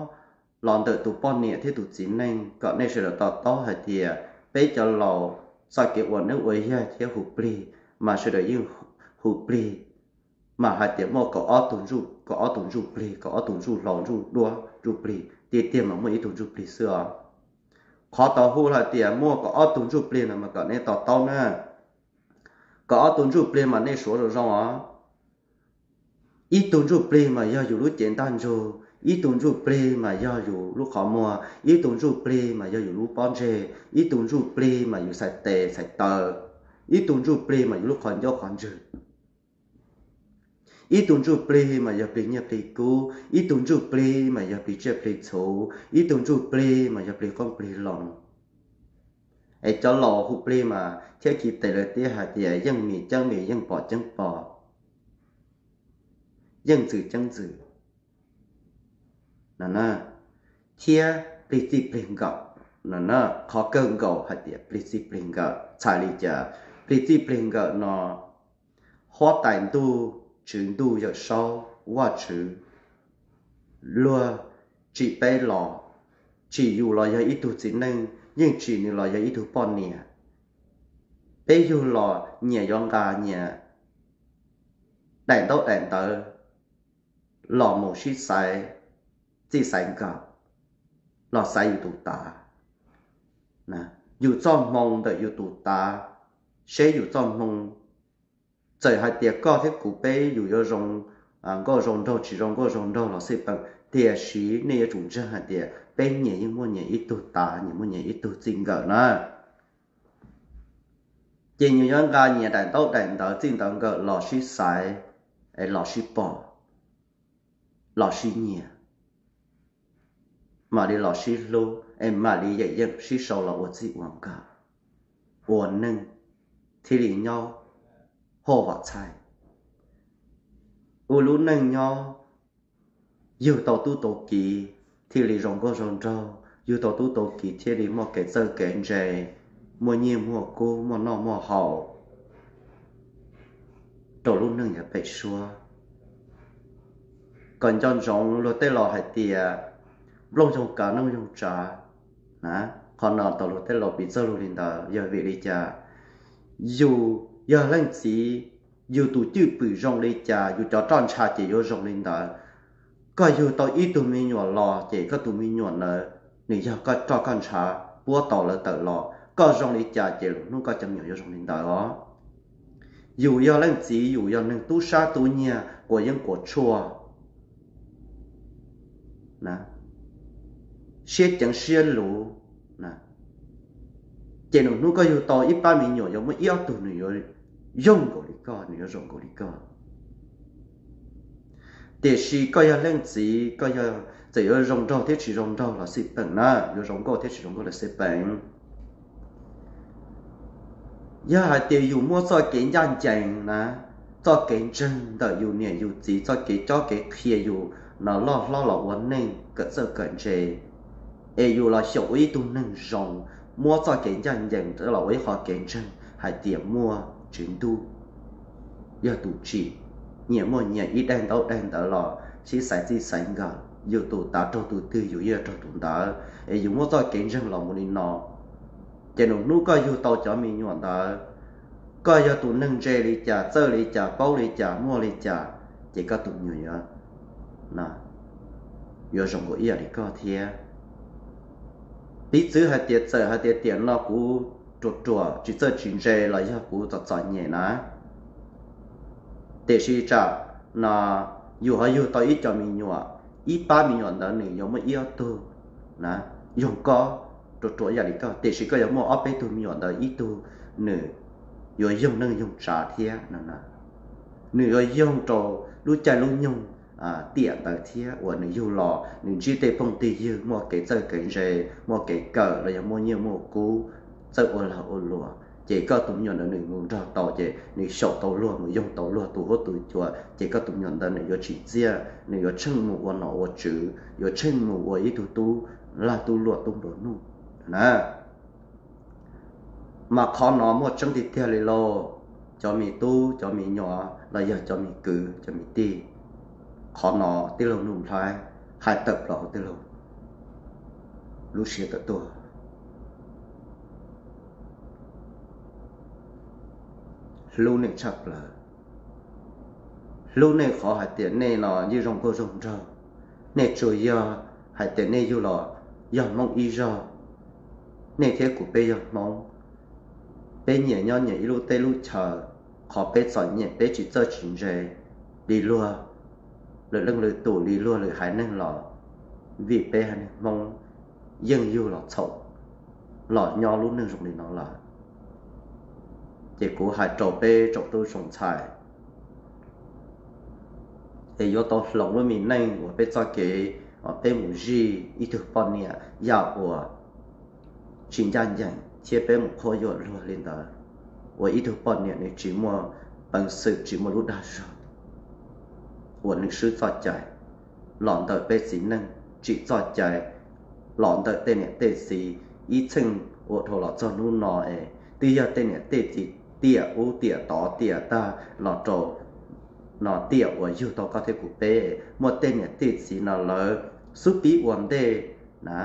los ntawm tus poj niam thiab tus txiv neej kom nej sawv daws to taub hais tias peb cov laus txoj kev ua neeb ua yaig thiab hu plig mas sawv daws yeej hu plig, mas hais tias muaj kaum ob tug ntsuj, kaum ob tug ntsuj plig, kaum ob tug ntsuj hlau ntsuj duab ntsuj plig, tiag tiag mas muaj ib tug ntsuj plig xwb os. Qhov tau hu hais tias muaj kaum ob tug ntsuj plig no mas kom nej to taub na. Kaum ob tug ntsuj plig mas nej suav zoo zoo os. Ib tug ntsuj plig mas yog yus lub cev ntaj ntsug, ib tug ntsuj plig mas yog yus lub qhov muag, ib tug ntsuj plig mas yog yus lub pob ntseg, ib tug ntsuj plig mas yus xais tes xais taw, ib tug ntsuj plig mas yus lub qhov ncauj qhov ntswg, ib tug ntsuj plig mas yog plig nyiaj plig kub, ib tug ntsuj plig mas yog plig tsiaj plig txhu, ib tug ntsuj plig mas yog plig qoob plig loo. Es cov laus hu plig mas thiab khi tes lawv teb hais tias yeej mis ceeb mis, yeej pom ceeb pom, yeej ntxwm ceeb ntxwm no na. Thiab plig txij plig nkawm no na, qhov kawg nkaus hais tias plig txij plig nkawm txhais li cas? Plig txij plig nkawm no, huab tais ntuj, tswv ntuj, yawm saub, Vajtswv, luag tsim peb los, tsim yus los yog ib tug txiv neej, yeej tsim nws los yog ib tug poj niam. Peb yug los nyias yuav nqa nyias daim ntaub daim ntawv los mus sib xaiv txij xaiv nkawm, los xaiv yus tus tav. Yus txoj hmoo ntawm yus tus tav, seb yus txoj hmoo, txawm hais tias koj thiab kuv peb yus yuav zoo nkauj zoo nraug tsis zoo nkauj zoo nraug los xij peem, tiam sis nej yuav tsum ntseeg hais tias peb nyias yeej muaj nyias ib tug tav, nyias muaj nyias ib tug txij nkawm na. Ces nyias yuav nqa nyias daim ntaub daim ntawv txij ntawv nkawm los sib xaiv, es los sib pom, los sib nyiam, mam li los sib hlub es mam li yeem yeej sib sau los ua txij ua nkawm, ua neej thiaj li nyob huaj vam txhaij. Ua lub neej nyob yug tau tub tau kiv thiaj li zoo nkauj zoo nraug, yug tau tub tau kiv thiaj li muaj kev txawj kev ntse, muaj nyiaj muaj kub, muaj noj muaj haus rau lub neej yav pem suab. Kom nco ntsoov luag tej laus hais tias nplooj yoog kav noog yoog tsav na. Qhov no tau luag tej laus piv txoj lus li ntawd yog vim li cas? Yus yog leej txiv, yus tus cwj pwm zoo li cas, yus cov roj ntsha ces yuav zoo li ntawd. Koj yug tau ib tug me nyuam los ces koj tus me nyuam ntawd nws yog koj roj koj ntsha, puab tau lawv tawm los. Koj zoo li cas ces lwm hnub koj cov me nyuam yuav zoo li ntawd os. Yus yog leej txiv, yus yog neeg tub sab tub nyiag, quav yeeb quav tshuaj, siab ceev siab luv, ces lwm hnub koj yug tau ib pab me nyuam yuav muaj ib ob tug nws yuav yoog nkaus li koj, nws yuav zoo nkaus li koj. Tiam sis koj yog leej txiv, koj yog, txawm yuav zoo nraug thiab tsis zoo nraug los xij peem na, yuav zoo nkauj thiab tsis zoo nkauj los xij peem, yog hais tias yus muab txoj kev ncaj ncees na, txoj kev ntseeg ntawm yus niam yus txiv, txoj kev cob kev qhia yus no loj hlob los ua neej kawm txawj kawm ntse, es yus los xyaum ua ib tug neeg zoo, muab txoj kev ncaj ncees los ua ib qho kev ntseeg hais tias muaj Tswv Ntuj yog tus tsim, nyias muaj nyias ib daim ntaub daim ntawv los sib xaiv txij xaiv nkawm, yus tus tav raug tus twg yus yeej raug tus ntawd, es yus muab txoj kev ntseeg los mus li no, ces lwm hnub koj yug tau cov me nyuam ntawd, Koj yog tus neeg ntse li cas, txawj li cas, paub li cas, muaj li cas, ces koj tus me nyuam yuav, yuav zoo nkaus ib yam li koj thiab. Piv txwv hais tias txawm hais tias tiam no kuv ruam ruam tsis txawj tsis ntse los yog kuv txom txom nyem na, tiam sis tsam no yus ho yug tau ib co me nyuam, ib pab me nyuam ntawd nws yuav muaj ib ob tug na, yog koj ruam ruam ib yam li koj, tiam sis koj yuav muaj ob peb tug me nyuam ntawd ib tug nws yuav yoog neej yoog tsav thiab no na. Nws yuav yoog rau lub caij lub nyoog tiam ntawd thiab uas nws yug los nws ntsib tej phooj tej ywg muaj kev txawj kev ntse, muaj kev kawm los yog muaj nyiaj muaj kub, txawj ua lag ua luam, ces koj tus me nyuam ntawd nws mus nrog tau ces nws xyaum tau luag, mus yoog tau luag tus huab tus cua, ces koj tus me nyuam ntawd nws yuav tsim txiaj, nws yuav tsheej mus ua nom ua tswv, yuav tsheej mus ua ib tug tub lag tub luam tub nplua nuj na. Mas qhov no muaj tseeb tiag tiag li lauj, cov me tub cov me nyuam los yog cov me kwv cov me tij. Qhov no tij laug Nuj Nplhaib hais tawm plaws hauv tij laug lub siab tawm tuaj. Hlub nej tshaj plaws. Hlub nej qhov hais tias nej no yeej zoo nkauj zoo nraug. Nej tsuas yog hais tias nej yug los yog Hmoob ib zog. Nej thiab kuv peb yog Hmoob, peb nyias nyob nyias ib lub teb lub chaw. Qhov peb txom nyem peb tsis txawj tsis ntse li luag lwm leej lwm tus, li luag lwm haiv neeg los vim peb haiv neeg Hmoob yeej yug los txhaum los nyob lub neej zoo li no lawm. Ces kuv hais rau peb tsoom tub tsoom ntxhais es yuav tau hloov lub me neej uas peb txoj kev uas peb mus zij ib tug poj niam yam uas tsis ncaj ncees thiab peb mus qhuab yuam luag li ntawd, uas ib tug poj niam nws tsis muaj peev xwm tsis muaj lub dag zog uas nws swb txoj cai los ntawm peb txiv neej, tsim txoj cai los ntawm tej niam tej txiv ib txheej ua dhau los txog hnub no es twb yog tej niam tej txiv tiam ub tiam tod tiam tag los rau no tiam uas yug tau koj thiab kuv peb, muaj tej niam tej txiv no lawv xub pib ua ntej na,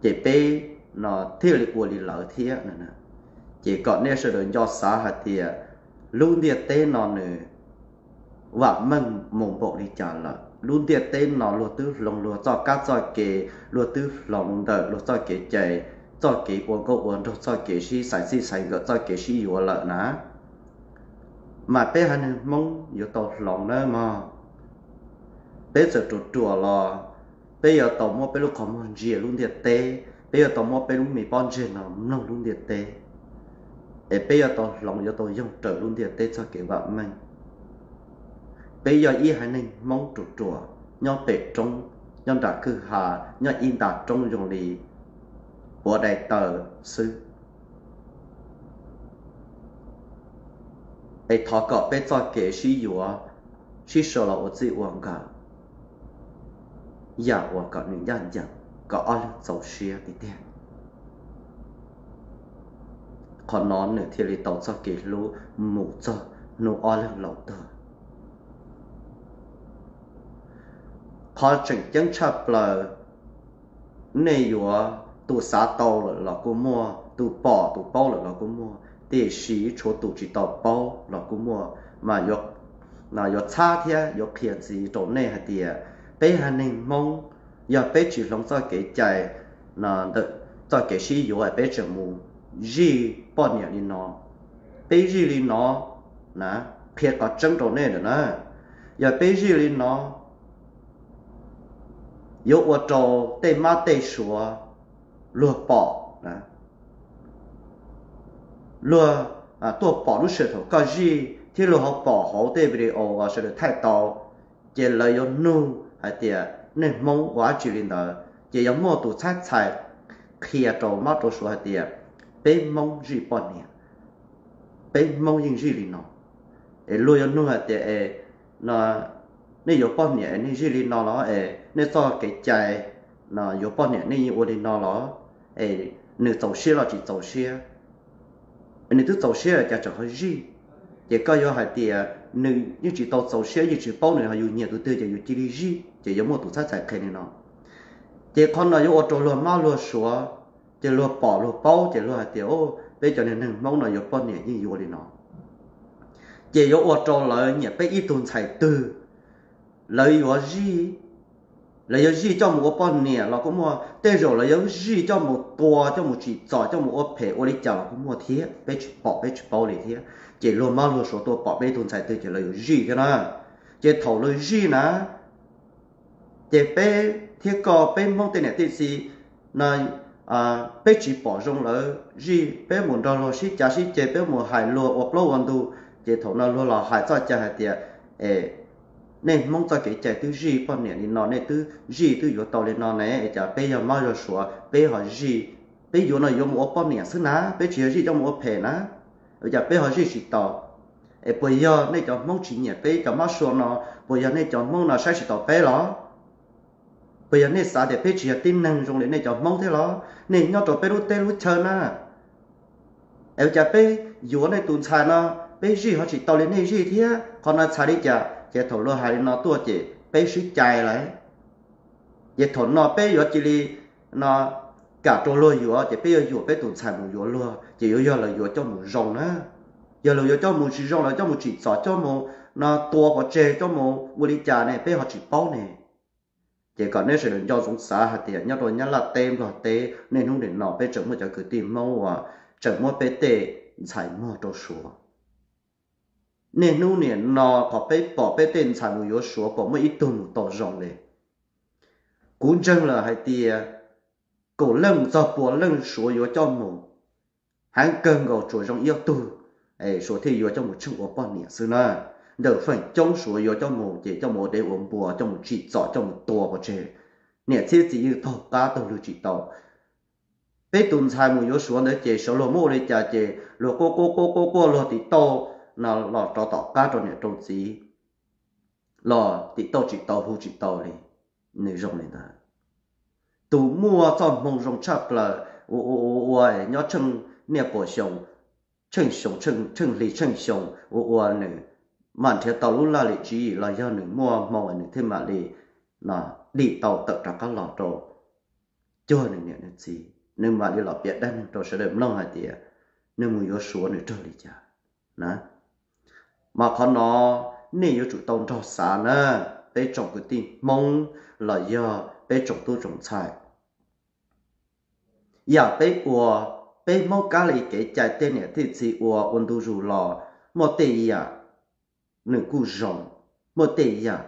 ces peb no thiaj li ua li lawv thiab. Ces kom nej sawv daws nco xav hais tias lub ntiaj teb no nws vam meej mus npaum li cas lawm. Lub ntiaj teb no luag twb hloov luag txoj kab txoj ke, luag twb hloov ntawm luag txoj kev cai, txoj kev ua nkauj ua nraug, txoj kev sib xaiv txij xaiv nkawm, txoj kev sib yuav lawm na. Mas peb haiv neeg Hmoob yuav tau hloov nawb mog. Peb txawm ruam ruam los peb yuav tau muab peb lub qhov muag ntsia lub ntiaj teb, peb yuav tau muab peb lub me pob ntseg no mloog lub ntiaj teb, es peb yuav tau hloov, yuav tau yoog raws lub ntiaj teb txoj kev vam meej. Peb yog ib haiv neeg Hmoob ruam ruam nyob pem roob, nyob nram kwj ha, nyob ib nta roob zoo li puav daim tawv xwb. Es thov kom peb txoj kev sib yuav, sib sau los ua txij ua nkawm, yam uas kom nws ncaj ncees, kom ob leeg txaus siab tiag tiag. Qhov no nws thiaj li tau txoj kev hlub mus txog hnub ob leeg laus tuag. Qhov tseem ceeb tshaj plaws, nej yuav, tus xav tau lawm los kuj muaj, tus pom tus paub lawm los kuj muaj, tiam sis tshuav tus tsis tau paub los kuj muaj. Mas yuav txhab thiab yuav qhia ntxiv rau nej hais tias peb haiv neeg Hmoob, yog peb tsis hloov txoj kev cai, txoj kev sib yuav, peb tseem mus zij poj niam li no, peb zij li no na, qhia qhov tseeb rau nej lawm na, yog peb zij li no yuav ua rau tej mab tej suav luag pom, luag tuaj pom lub sij hawm thaum koj zij thiab luag ho pom hauv tej video uas sawv daws thaij tau, ces lawv yuav nug hais tias nej Hmoob ua dab tsi li ntawd, ces yuav muaj tus txhab txhais qhia rau mab rau suav hais tias peb Hmoob zij poj niam, peb Hmoob yeej zij li no. Es luag yuav nug hais tias es nej yuav poj niam es nej zij li no los es nej txoj kev cai yuav poj niam nej yeej ua li no los, es nws txaus siab los tsis txaus siab? Nws twb txaus siab cas tseem ho zij? Ces koj yuav hais tias nws yeej tsis tau txaus siab, yeej tsis paub, nws ho yus nyiam tus twg ces yus cia li zij, ces yuav muaj tus txhab txhais qhia li no. Ces qhov no yuav ua rau luag mab luag suav, ces luag pom luag paub ces luag hais tias, Peb cov niag neeg Hmoob no yuav poj niam yeej yuav li no, ces yuav ua rau lawv nyiam peb ib tug ntxhais twg, lawv yuav zij, lawv yuav zij coj mus ua poj niam los kuj muaj, tej zaum lawv yuav zij coj mus tua, coj mus tsim txom, coj mus ua phem ua li cas los kuj muaj thiab, peb tsis pom peb tsis paub li thiab. Ces luag mab luag suav tuaj pom peb ib tug ntxhais twg ces lawv yuav zij thiab na. Ces thaum lawv zij na, ces peb thiab koj peb Hmoob tej niam tej txiv no, peb tsis pom zoo lawv zij, peb mus nrog luag sib cav sib ceg, peb mus hais luag ua plaub ua ntug, ces thaum no luag los hais txoj cai hais tias, es nej Hmoob txoj kev cai twb zij poj niam li no, nej twb zij twb yuav tau li no ne, es cas peb yog mab yog suav peb ho zij, peb yuav no yuav mus ua poj niam xwb na, peb tsis yog zij coj mus ua phem na, es cas peb ho zij tsis tau? Es puas yog nej cov Hmoob tsis nyiam peb cov mab suav no? Puas yog nej cov Hmoob no saib tsis taus peb los? Puas yog nej xav tias peb tsis yog tib neeg zoo li nej cov Hmoob thiab los? Nej nyob rau peb lub teb lub chaw na, es cas peb yuav nej tus ntxhais no, peb zij ho tsis tau li nej zij thiab, qhov no txhais li cas? Ces thaum luag hais li no tuaj ces peb swb cai lawm. Ces thaum no peb yuav cia li no kam rau luag yuav, ces peb yuav yuam peb tus ntxhais mus yuav luag, ces yuav yog lawv yuav coj mus zoo na. Yog lawv yuav coj mus tsis zoo, lawv coj mus tsim txom, coj mus no tua pov tseg, coj mus ua li cas ne, peb ho tsis paub ne. Ces kom nej sawv daws nco ntsoov xav hais tias nyob rau Nyab Laj teb Nplog teb, niaj hnub nim no peb tseem muaj cov kwv tij Hmoob uas tseem muab peb tej ntxhais muag rau suav. Niaj hnub nim no qhov peb pom peb tej ntxhais mus yuav suav pom muaj ib tug mus tau zoo li. Kuv ntseeg lawm hais tias kaum leej mus txog pua leej suav yuav coj mus, heev kawg nkaus tsuas zoo ib ob tug suav thiaj yuav coj mus tsheej ua poj niam xwb na. Ntawm feem coob suav yuav coj mus ces coj mus ua dev ua npua, coj mus tsim txom, coj mus tua pov tseg. Niam txiv txiv yeej taug qab taug lwg tsis tau. Peb tus ntxhais mus yuav suav ntawd ces sawv luag muab ua li cas ces luag quaj quaj quaj quaj quaj luag tim tauj no los rov tom qab rau niam rau txiv, los tim tauj tsis tau hu tsis tau li. Nws zoo li ntawd. Tus muaj txoj hmoo zoo tshaj plaws ua ua ua nyob tsheej niaj puas xyoo, tsheej xyoo, tsheej hli tsheej xyoo ua ua nws mam nrhiav tau lub laj lim tswv yim los yog nws muaj hmoo nws thiaj mam li dim tau tawm rov qab los rau cuag nws niam nws txiv, nws mam li los piav dab neeg rau sawv daws mloog hais tias nws mus yuav suav nws raug li cas na. Mas qhov no nej yuav tsum tau nrog xav na, peb tsoom kwv tij Hmoob los yog peb tsoom tub tsoom ntxhais. Yam peb ua, peb Hmoob kab li kev cai tej niam tej txiv ua ua ntu zus los muaj tej yam nws kuj zoo, muaj tej yam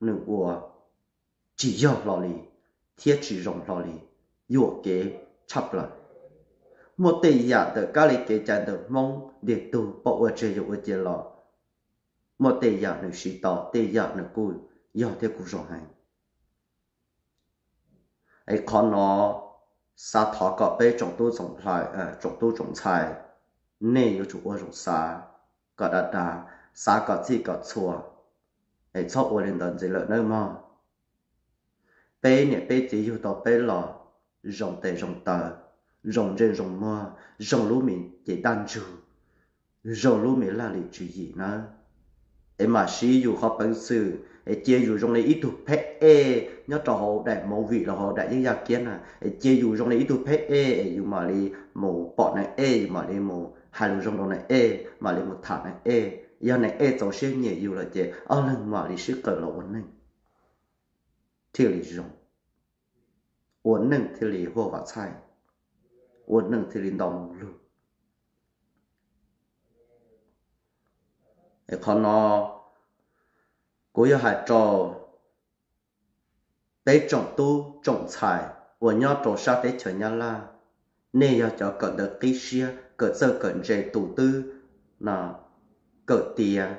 nws ua tsis yog hlo li thiab tsis zoo hlo li, yuam kev tshaj plaws. Muaj tej yam ntawm kab li kev cai ntawm Hmoob ntiag tug pom ua tseg yuav ua cia los, muaj tej yam nws siv tau, tej yam nws kuj yog thiab kuj zoo heev. Es qhov no xav thov kom peb tsoom tub tsoom ntxhais, nej yuav tsum ua zoo xav kom dav dav, xav kom txhij kom txhua, es txhob ua li ntawd ntxiv lawm nawb mog. Peb niam peb txiv yug tau peb los zoo tes zoo taw, zoo ntsej zoo muag, zoo lub me cev daj ntsug, zoo lub me laj lim tswv yim nawb. Es mam siv yus qhov peev xwm es cia yus zoo li ib tug pheb ej nyob rau hauv daim movie los hauv daim yeeb yaj kiab na, es cia yus zoo li ib tug pheb ej es yus mam li mus pom neeg ej, yus mam li mus hais lus zoo rau neeg ej, mam li mus tham neeg ej. Yog neeg ej txaus siab nyiam yus lawm ces ob leeg mam li sib qawm los ua neeg thiaj li zoo, ua neej thiaj li huaj vam txhaij, ua neej thiaj li ntau moo lug. Es qhov no kuv yuav hais rau peb tsoom tub tsoom ntxhais uas nyob rau sab teb chaws Nyab Laj, nej yog cov kawm ntawv qib siab, kawm txawj kawm ntse, tus twb kawm tiav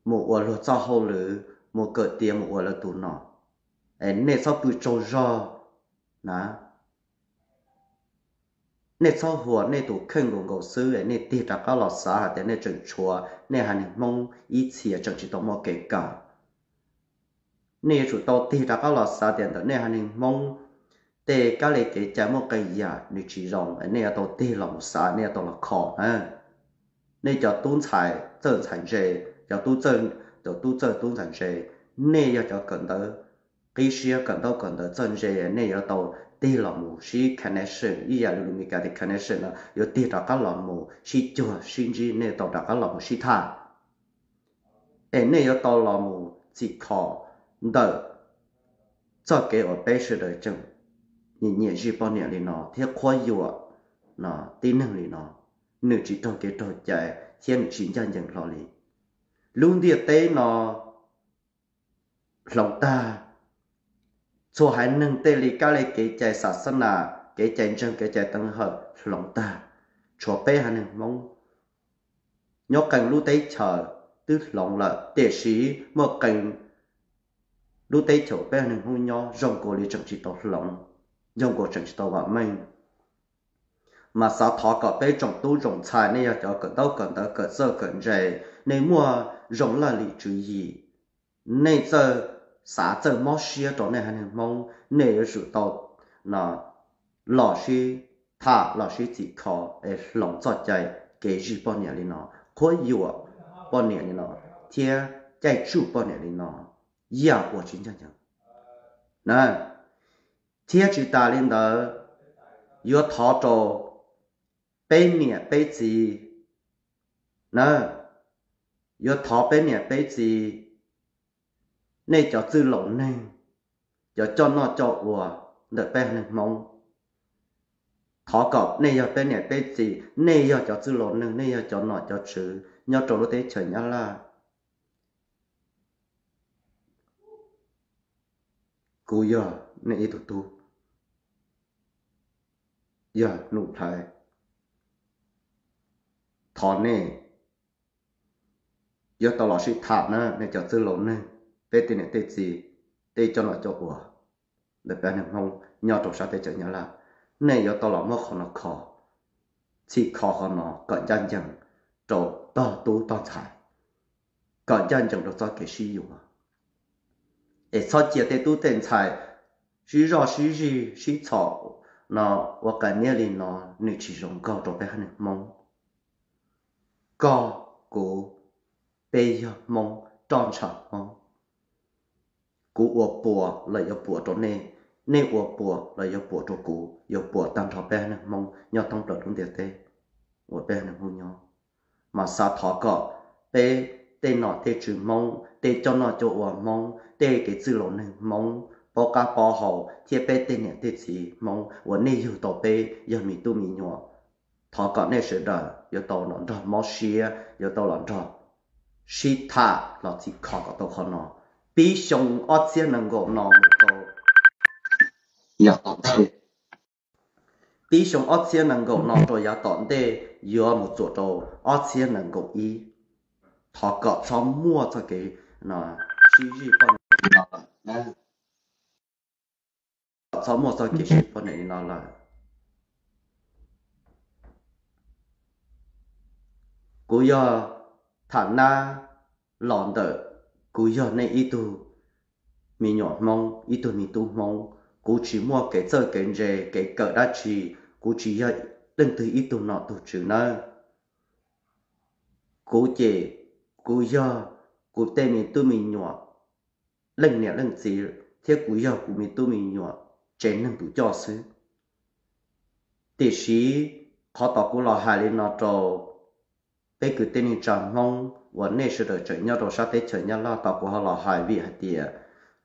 mus ua luag txoj hauj lwm, mus kawm tiav mus ua lawv tus nom, es nej txhob pw tsaug zog na. Nej txhob huas nej tus kheej nkaus nkaus xwb es nej tig rov qab los xav hais tias nej tseem tshuav nej haiv neeg Hmoob ib txhia tseem tsis tau muaj kev kawm. Nej yuav tsum tau tig rov qab los xav tias ntawm nej haiv neeg Hmoob tej kab li kev cai muaj qee yam nws tsis zoo, nej yuav tau tig los mus xav, nej yuav tau los kho na. Nej cov tub ntxhais txawj ntxhais ntse, cov tub txawj, cov tub txawj tub ntxhais ntse, nej yog cov kawm ntawv qib siab, kawm ntaub kawm ntawv txawj ntse, nej yuav tau tig los mus sib connection ib yam li lus Meskas tias connection no yuav tig rov qab los mus sib cuag sib ntsib, nej tau rov qab los mus sib tham. Es nej yuav tau los mus txhim kho ntawm txoj kev uas peb sawv daws tseem nyiam nyiam zij poj niam li no thiab qhuab yuam tib neeg li no, nws tsis raug kev raug cai thiab nws tsis ncaj ncees hlo li. Lub ntiaj teb no hloov tag, txhua haiv neeg tej li kab li kev cai xas xas nas, kev cai ntseeg, kev cai teev hawm hloov tag, tshuav peb haiv neeg Hmoob nyob qee lub teb chaws twb hloov lawm, tiam sis muaj qee lub teb chaws peb haiv neeg Hmoob nyob zoo nkaus li tseem tsis tau hloov, zoo nkaus tseem tsis tau vam meej. Mas xav thov kom peb tsoom tub tsoom ntxhais, nej yog cov kawm ntaub kawm ntawv kawm txawj kawm ntse, nej muaj zoo laj lim tswv yim, nej txawj xav txawj mob siab rau nej haiv neeg Hmoob, nej yuav tsum tau los sib tham los sib txhim kho es hloov txoj cai kev zij poj niam li no, qhuab yuam poj niam li no, thiab caij tsuj poj niam li no, yam uas tsis ncaj ncees na. Thiab tsis tas li ntawd, yuav thov rau peb niam peb txiv na, yuav thov peb niam peb txiv, nej cov txwj laus neeg, cov coj noj coj ua ntawm peb haiv neeg Hmoob, thov kom nej yog peb niam peb txiv, nej yog cov txwj laus neeg, nej yog cov nom cov tswv nyob rau lub teb chaws Nyab Laj. Kuv yog nej ib tug tub, yog Nuj Nplhaib, thov nej yuav tau los sib tham na, nej cov txwj laus neeg, peb tej niam tej txiv, tej coj noj coj ua ntawm peb haiv neeg Hmoob nyob rau sab teb chaws Nyab Laj, nej yuav tau los muab qhov no kho, txhim kho qhov no kom ncaj ncees rau tog tub tog ntxhais, kom ncaj ncees rau txoj kev sib yuav. Es txhob cia tej tub tej ntxhais sib zoj sib zij sib txhom no ua qas niab li no, nws tsis zoo nkauj rau peb haiv neeg Hmoob. Koj, kuv, peb yog Hmoob, roj ntsha Hmoob. Kuv ua puas los yuav puas rau nej, nej ua puas los yuav puas rau kuv, yuav puas tag nrho peb haiv neeg Hmoob nyob thoob plaws lub ntiaj teb uas peb haiv neeg Hmoob nyob. Mas xav thov kom peb tej nom tej tswv Hmoob, tej coj noj coj ua Hmoob, tej kev txwj laus neeg Hmoob, paub qab paub hau thiab peb tej niam tej txiv Hmoob uas nej yug tau peb yog me tub me nyuam, thov kom nej sawv daws yuav tau los nrog mob siab, yuav tau los nrog sib tham los txhim kho kom tau qhov no. Pib xyoo ob txhiab nees nkaum no mus rau yav tom ntej, pib xyoo ob txhiab nees nkaum no rau yav tom ntej yuav mus txuas rau ob txhiab nees nkaum ib, thov kom txhob muaj txoj kev sib zij poj niam li no lawm. Txhob muaj txoj kev sib poj niam li no lawm. Kuv yog tham nab los ntawm kuv yog nej ib tug me nyuam Hmoob, ib tug me tub Hmoob. Kuv tsis muaj kev txawj kev ntse kev kawm dab tsi, kuv tsis yog leej twg ib tug nom tug tswv nawb. Kuv ces kuv yog kuv tej me tub me nyuam leej niam leej txiv thiab kuv yog kuv me tub me nyuam tsev neeg tus coj xwb. Tiam sis qhov tom kuv los hais li no rau peb kwv tij neej tsa Hmoob uas nej sawv daws tseem nyob rau sab teb chaws Nyab Laj, tom kuv ho los hais vim hais tias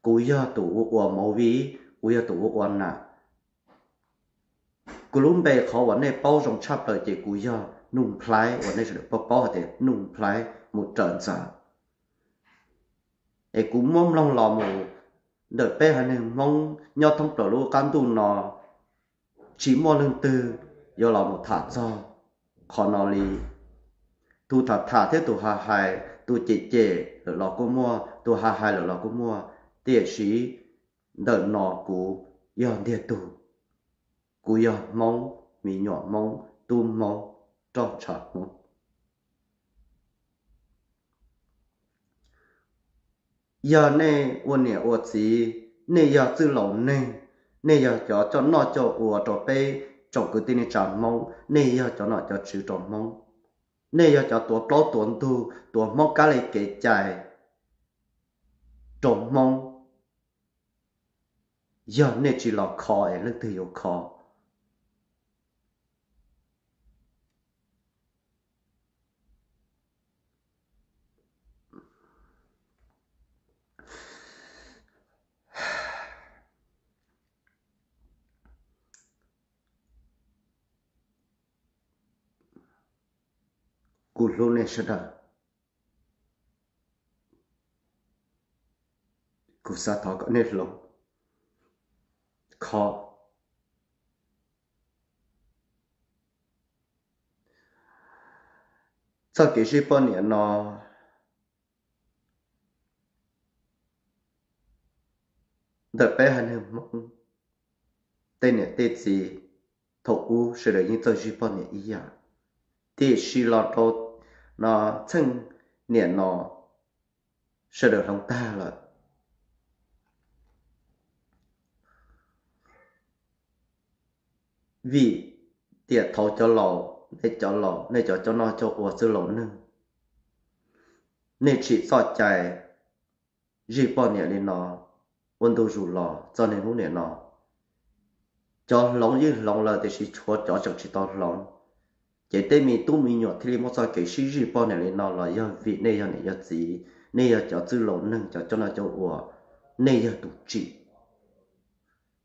kuv yog tus ua ua movie, kuv yog tus ua ua nam. Kuv lub npe qhov uas nej paub zoo tshaj plaws ces kuv yog Nuj Nplhaib uas nej sawv daws paub paub hais tias Nuj Nplhaib mus raws ntxawm. Es kuv muab mloog los mus ntawm peb haiv neeg Hmoob nyob thoob plaws lub qab ntuj no, tsis muaj leej twg yuav los mus tham txog qhov no li. Tus tham tham thiab tus hais hais, tus cem cem lawm los kuj muaj, tus hais hais lawm los kuj muaj, tiam sis ntawm no kuv yog ntiag tug. Kuv yog Hmoob, me nyuam Hmoob, tub Hmoob, roj ntsha Hmoob. Yog nej ua niam ua txiv, nej yog txwj laus neeg, nej yog cov coj noj coj ua rau peb tsoom kwv tij neej tsa Hmoob, nej yog cov nom cov tswv rau Hmoob, nej yog cov tuav plaub tuav ntug tuav Hmoob kab li kev cai rau Hmoob. yog nej tsis los kho es leej twg yuav kho? Kuv hlub nej sawv daws. Kuv xav thov kom nej hloov kho. Txoj kev zij poj niam no, ntawm peb haiv neeg Hmoob, tej niam tej txiv thaum ub sawv daws yeej txawj zij poj niam ib yam, tiam sis los rau no txheej niam no sawv daws hloov tag lawm. Vim tiam thaum cov laus, nej cov laus, nej cov coj noj coj ua txwj laus neeg, nej tsim txoj cai zij poj niam li no ua ntu zus los txog niaj hnub niam no. Cov hloov yeej hloov lawm tiam sis tshuav cov tseem tsis tau hloov. Ces tej me tub me nyuam thiaj li muaj txoj kev sib zij poj niam li no los yog vim nej yog niam yog txiv, nej yog cov txwj laus neeg, cov coj noj coj ua, nej yog tus tsim,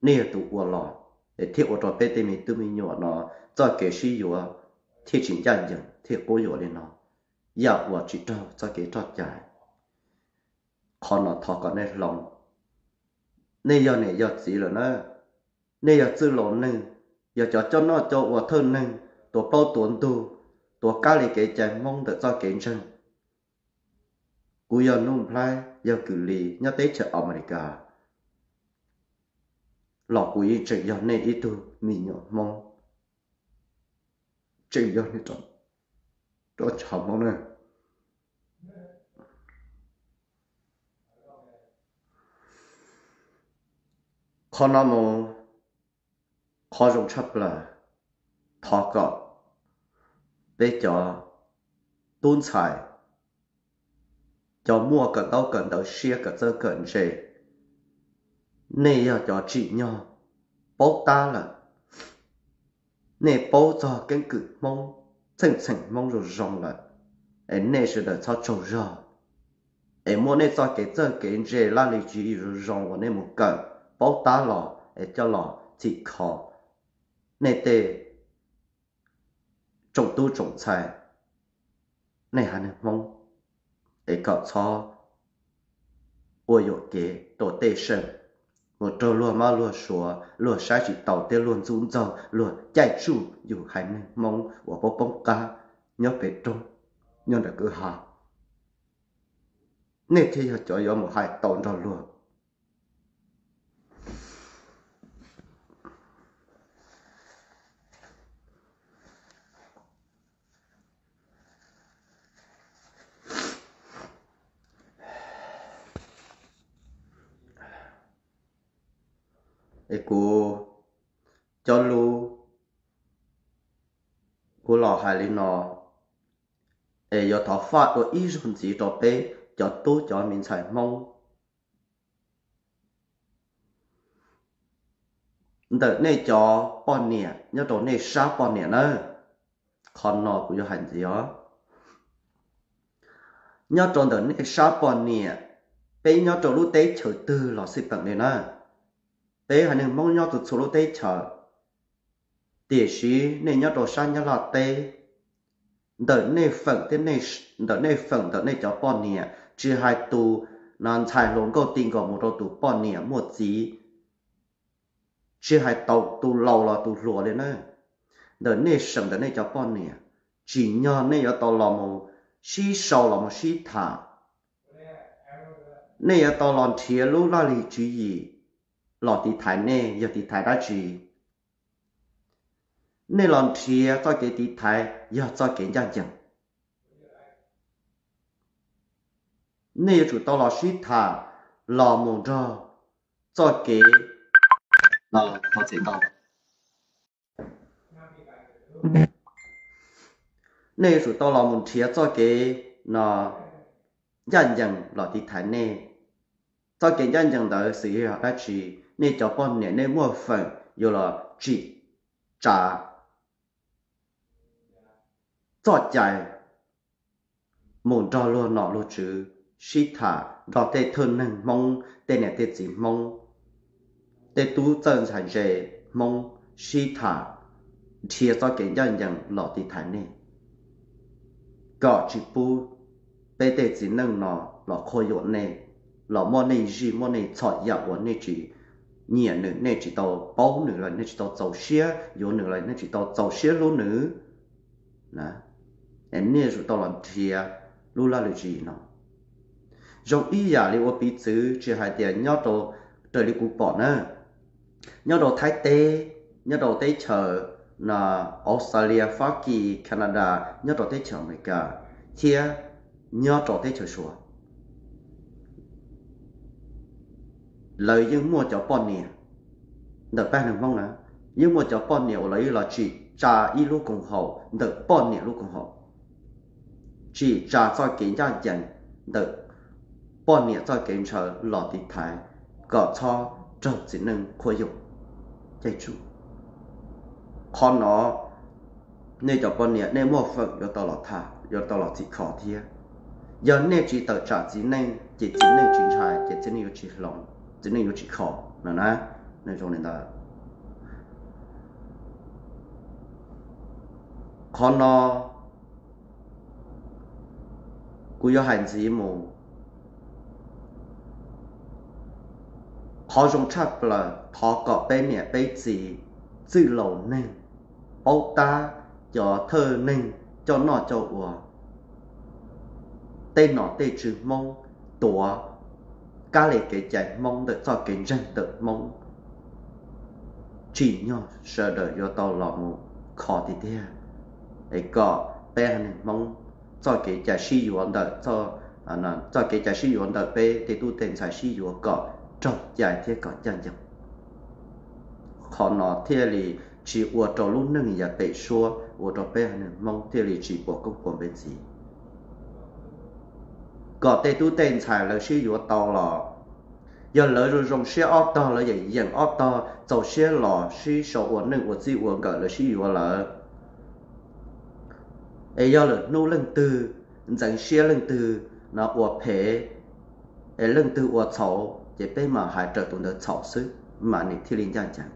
nej yog tus ua los, es thiaj ua rau peb tej me tub me nyuam no txoj kev sib yuav thiaj tsis ncaj ncees thiaj quab yuam li no, yam uas tsis raug txoj kev roj cai. Qhov no thov kom nej hloov. Nej yog niam yog txiv lawm na, nej yog txwj laus neeg, yog cov coj noj coj ua thawj neeg, tuav plaub tuav ntug, tuav kab li kev cai Hmoob ntawm txoj kev ntseeg. Kuv yog Nuj Nplhaib, yog Kws Lis nyob teb chaws Amelikas, los kuv yeej tseem yog nej ib tug me nyuam Hmoob, tseem yog nej roj ntsha Hmoob na. Qhov no mus, qhov zoo tshaj plaws, thov kom peb cov tub ntxhais, cov muaj kawm ntaub kawm ntawv siab kawm txawj kawm ntse, nej yog cov tsim nyog paub tab lawm, nej paub txog keeb kwm Hmoob, txheej txheem Hmoob zoo zoo lawm, es nej sawv daws txhob tsaug zog, es muab nej txoj kev txawj kev ntse laj lim tswv yim zoo zoo uas nej mus kawm paub tab los es coj los txhim kho nej tej tsoom tub tsoom ntxhais, nej haiv neeg Hmoob, es kom txhob ua yuam kev rau tej seem, mus raug luag mab luag suav, luag saib tsis taus thiab luag ntxub ntxaug, luag caij tsuj yus haiv neeg Hmoob uas poob poob qab nyob pem roob, nyob ntawm kwj ha. Nej thiaj yog cov yuav mus hais tau nrog luag. Es kuv cov lus kuv los hais li no, es yuav thov faj dua ib zaug ntxiv rau peb cov tub cov me ntxhais Hmoob, ntawm nej cov poj niam nyob rau nej sab poj niam nawb. Qhov no kuv yuav hais ntxiv os. Nyob rau ntawm nej sab poj niam, peb nyob rau lub teb chaws twg los xij peem li na, peb haiv neeg Hmoob nyob txhua txhua lub teb chaws, tiam sis nej nyob rau sab Nyab Laj teb, ntawm nej feem thiab, ntawm nej feem ntawm nej cov poj niam, tsis hais tus no ntxhais hluas nkauj ti nkaus mus rau tus poj niam muaj txiv, tsis hais tau tus laus los tus hluas li na, ntawm nej seem ntawm nej cov poj niam, tsim nyog nej yuav tau los mus sib sau los mus sib tham, nej yuav tau los nrhiav lub laj lim tswv yim los tiv thaiv nej yog tiv thaiv dab tsi. Nej los nrhiav txoj kev tiv thaiv yog txoj kev ncaj ncees. Nej yuav tsum tau los sib tham los mus nrog txoj kev no, nej yuav tsum tau los mus nrhiav txoj kev no ncaj ncees los tiv thaiv nej. Txoj kev ncaj ncees ntawd xws li yog dab tsi? nej cov poj niam nej muaj feem yuav los tsim tsa txoj cai mus nrog luag nom luag tswv sib tham, nrog tej thawj neeg Hmoob, tej niam tej txiv Hmoob, tej tub txawj ntxhais ntse Hmoob sib tham, dhia txoj kev ncaj ncees los tiv thaiv nej, kom tsis pub peb tej txiv neej no los qhuab yuam nej, los muab nej zij muab nej txhom yam uas nej tsis nyiam nws, nej tsis tau paub nws los nej tsis tau txaus siab yuav nws los nej tsis tau txaus siab hlub nws. Nej yuav tsum tau los nrhiav lub laj lim tswv yim no. Zoo ib yam li ua piv txwv tsis hais tias nyob rau, raws li kuv pom na, nyob rau Thaib teb, nyob rau teb chaws Australia, Fab Kis, Canada, nyob rau teb chaws Amelikas, thiab nyob rau teb chaws Suav, lawv yeej muaj cov poj niam ntawm peb neeg Hmoob na, yeej muaj cov poj niam uas lawv yeej los tsim tsa ib lub koom haum ntawm poj niam lub koom haum, tsim tsa txoj kev ncaj ncees ntawm poj niam txoj kev ntshaw los tiv thaiv kom txhob raug txiv neej qhuab yuam. Qhov no nej cov poj niam nej muaj feem yuav tau los tham, yuav tau los txhim kho thiab. Yog nej tsis tawm tsam txiv neej ces txiv neej tsis ntshai, ces txiv neej yuav tsis hloov, txiv neej yuav tsis kho no na. Zoo li ntawd, qhov no kuv yuav hais ntxiv mus. Qhov zoo tshaj plaws thov kom peb niam peb txiv, txwj laus neeg, paub tab cov thawj neeg coj noj coj ua, tej nom tej tswv Hmoob tuav kab li kev cai Hmoob ntawm txoj kev ntseeg ntawm Hmoob, tsim nyog sawv daws yuav tau los mus kho tiag tiag, es kom peb haiv neeg Hmoob txoj kev cai sib yuav ntawm, txoj kev cai sib yuav ntawm peb tej tub tej ntxhais sib yuav kom raug cai thiab kom ncaj ncees. Qhov no thiaj li tsis ua rau lub neej yav pem suab, ua rau peb haiv neeg Hmoob thiaj li tsis puas koob puas npe ntxiv. Kom tej tub tej ntxhais lawv sib yuav tau los, yog lawv zoo zoo siab ob tog, lawv yeem yeem ob tog txaus siab los sib sau ua neej ua txij ua nkawm lawv sib yuav lawm, es yog lwm hnub leej twg ntxeev siab leej twg no ua phem, es leej twg ua txhaum ces peb mam hais raws tus ntawd txhaum xwb, mas nws thiaj li ncaj ncees.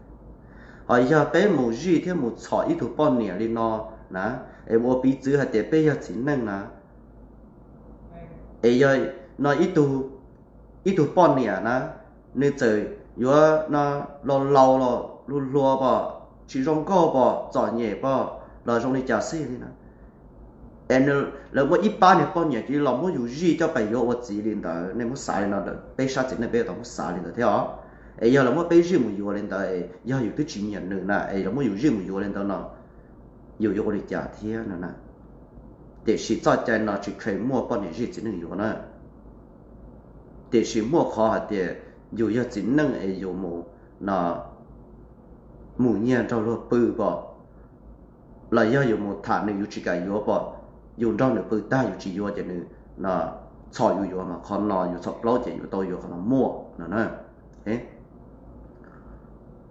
Ho yog peb mus zij thiab mus txhom ib tug poj niam li no na, es ua piv txwv hais tias peb yog txiv neej na, es yog no ib tug poj niam na, nws txawm yuav no laus laus los luag hluas pom, tsis zoo nkauj pom, txom nyem pom los zoo li cas xij li na, es lawv muaj ib pab niag poj niam cia li los muab yus zij coj pais yuav ua txiv li ntawd, nej muab xav li no, peb sab txiv neej peb yuav tau muab xav li ntawd thiab os. Es yog lawv muab peb zij mus yuav li ntawd, yog yus twb tsis nyiam nws na, es lawv muab yus zij mus yuav li ntawd no, yus yuav ua li cas thiab no na? Tiam sis txoj cai no tsis kheev muaj poj niam zij txiv neej yuav na. Tiam sis muaj qhov hais tias yus yog txiv neej es yus mus, no, mus nyiag nrog luag pw pom, los yog yus mus tham nws yus tsis kam yuav pom, yus nrog nws pw tag yus tsis yuav ces nws txhom yus yuav, mas qhov no yus txhom plaub ces yus tau yuav, qhov no muaj no na.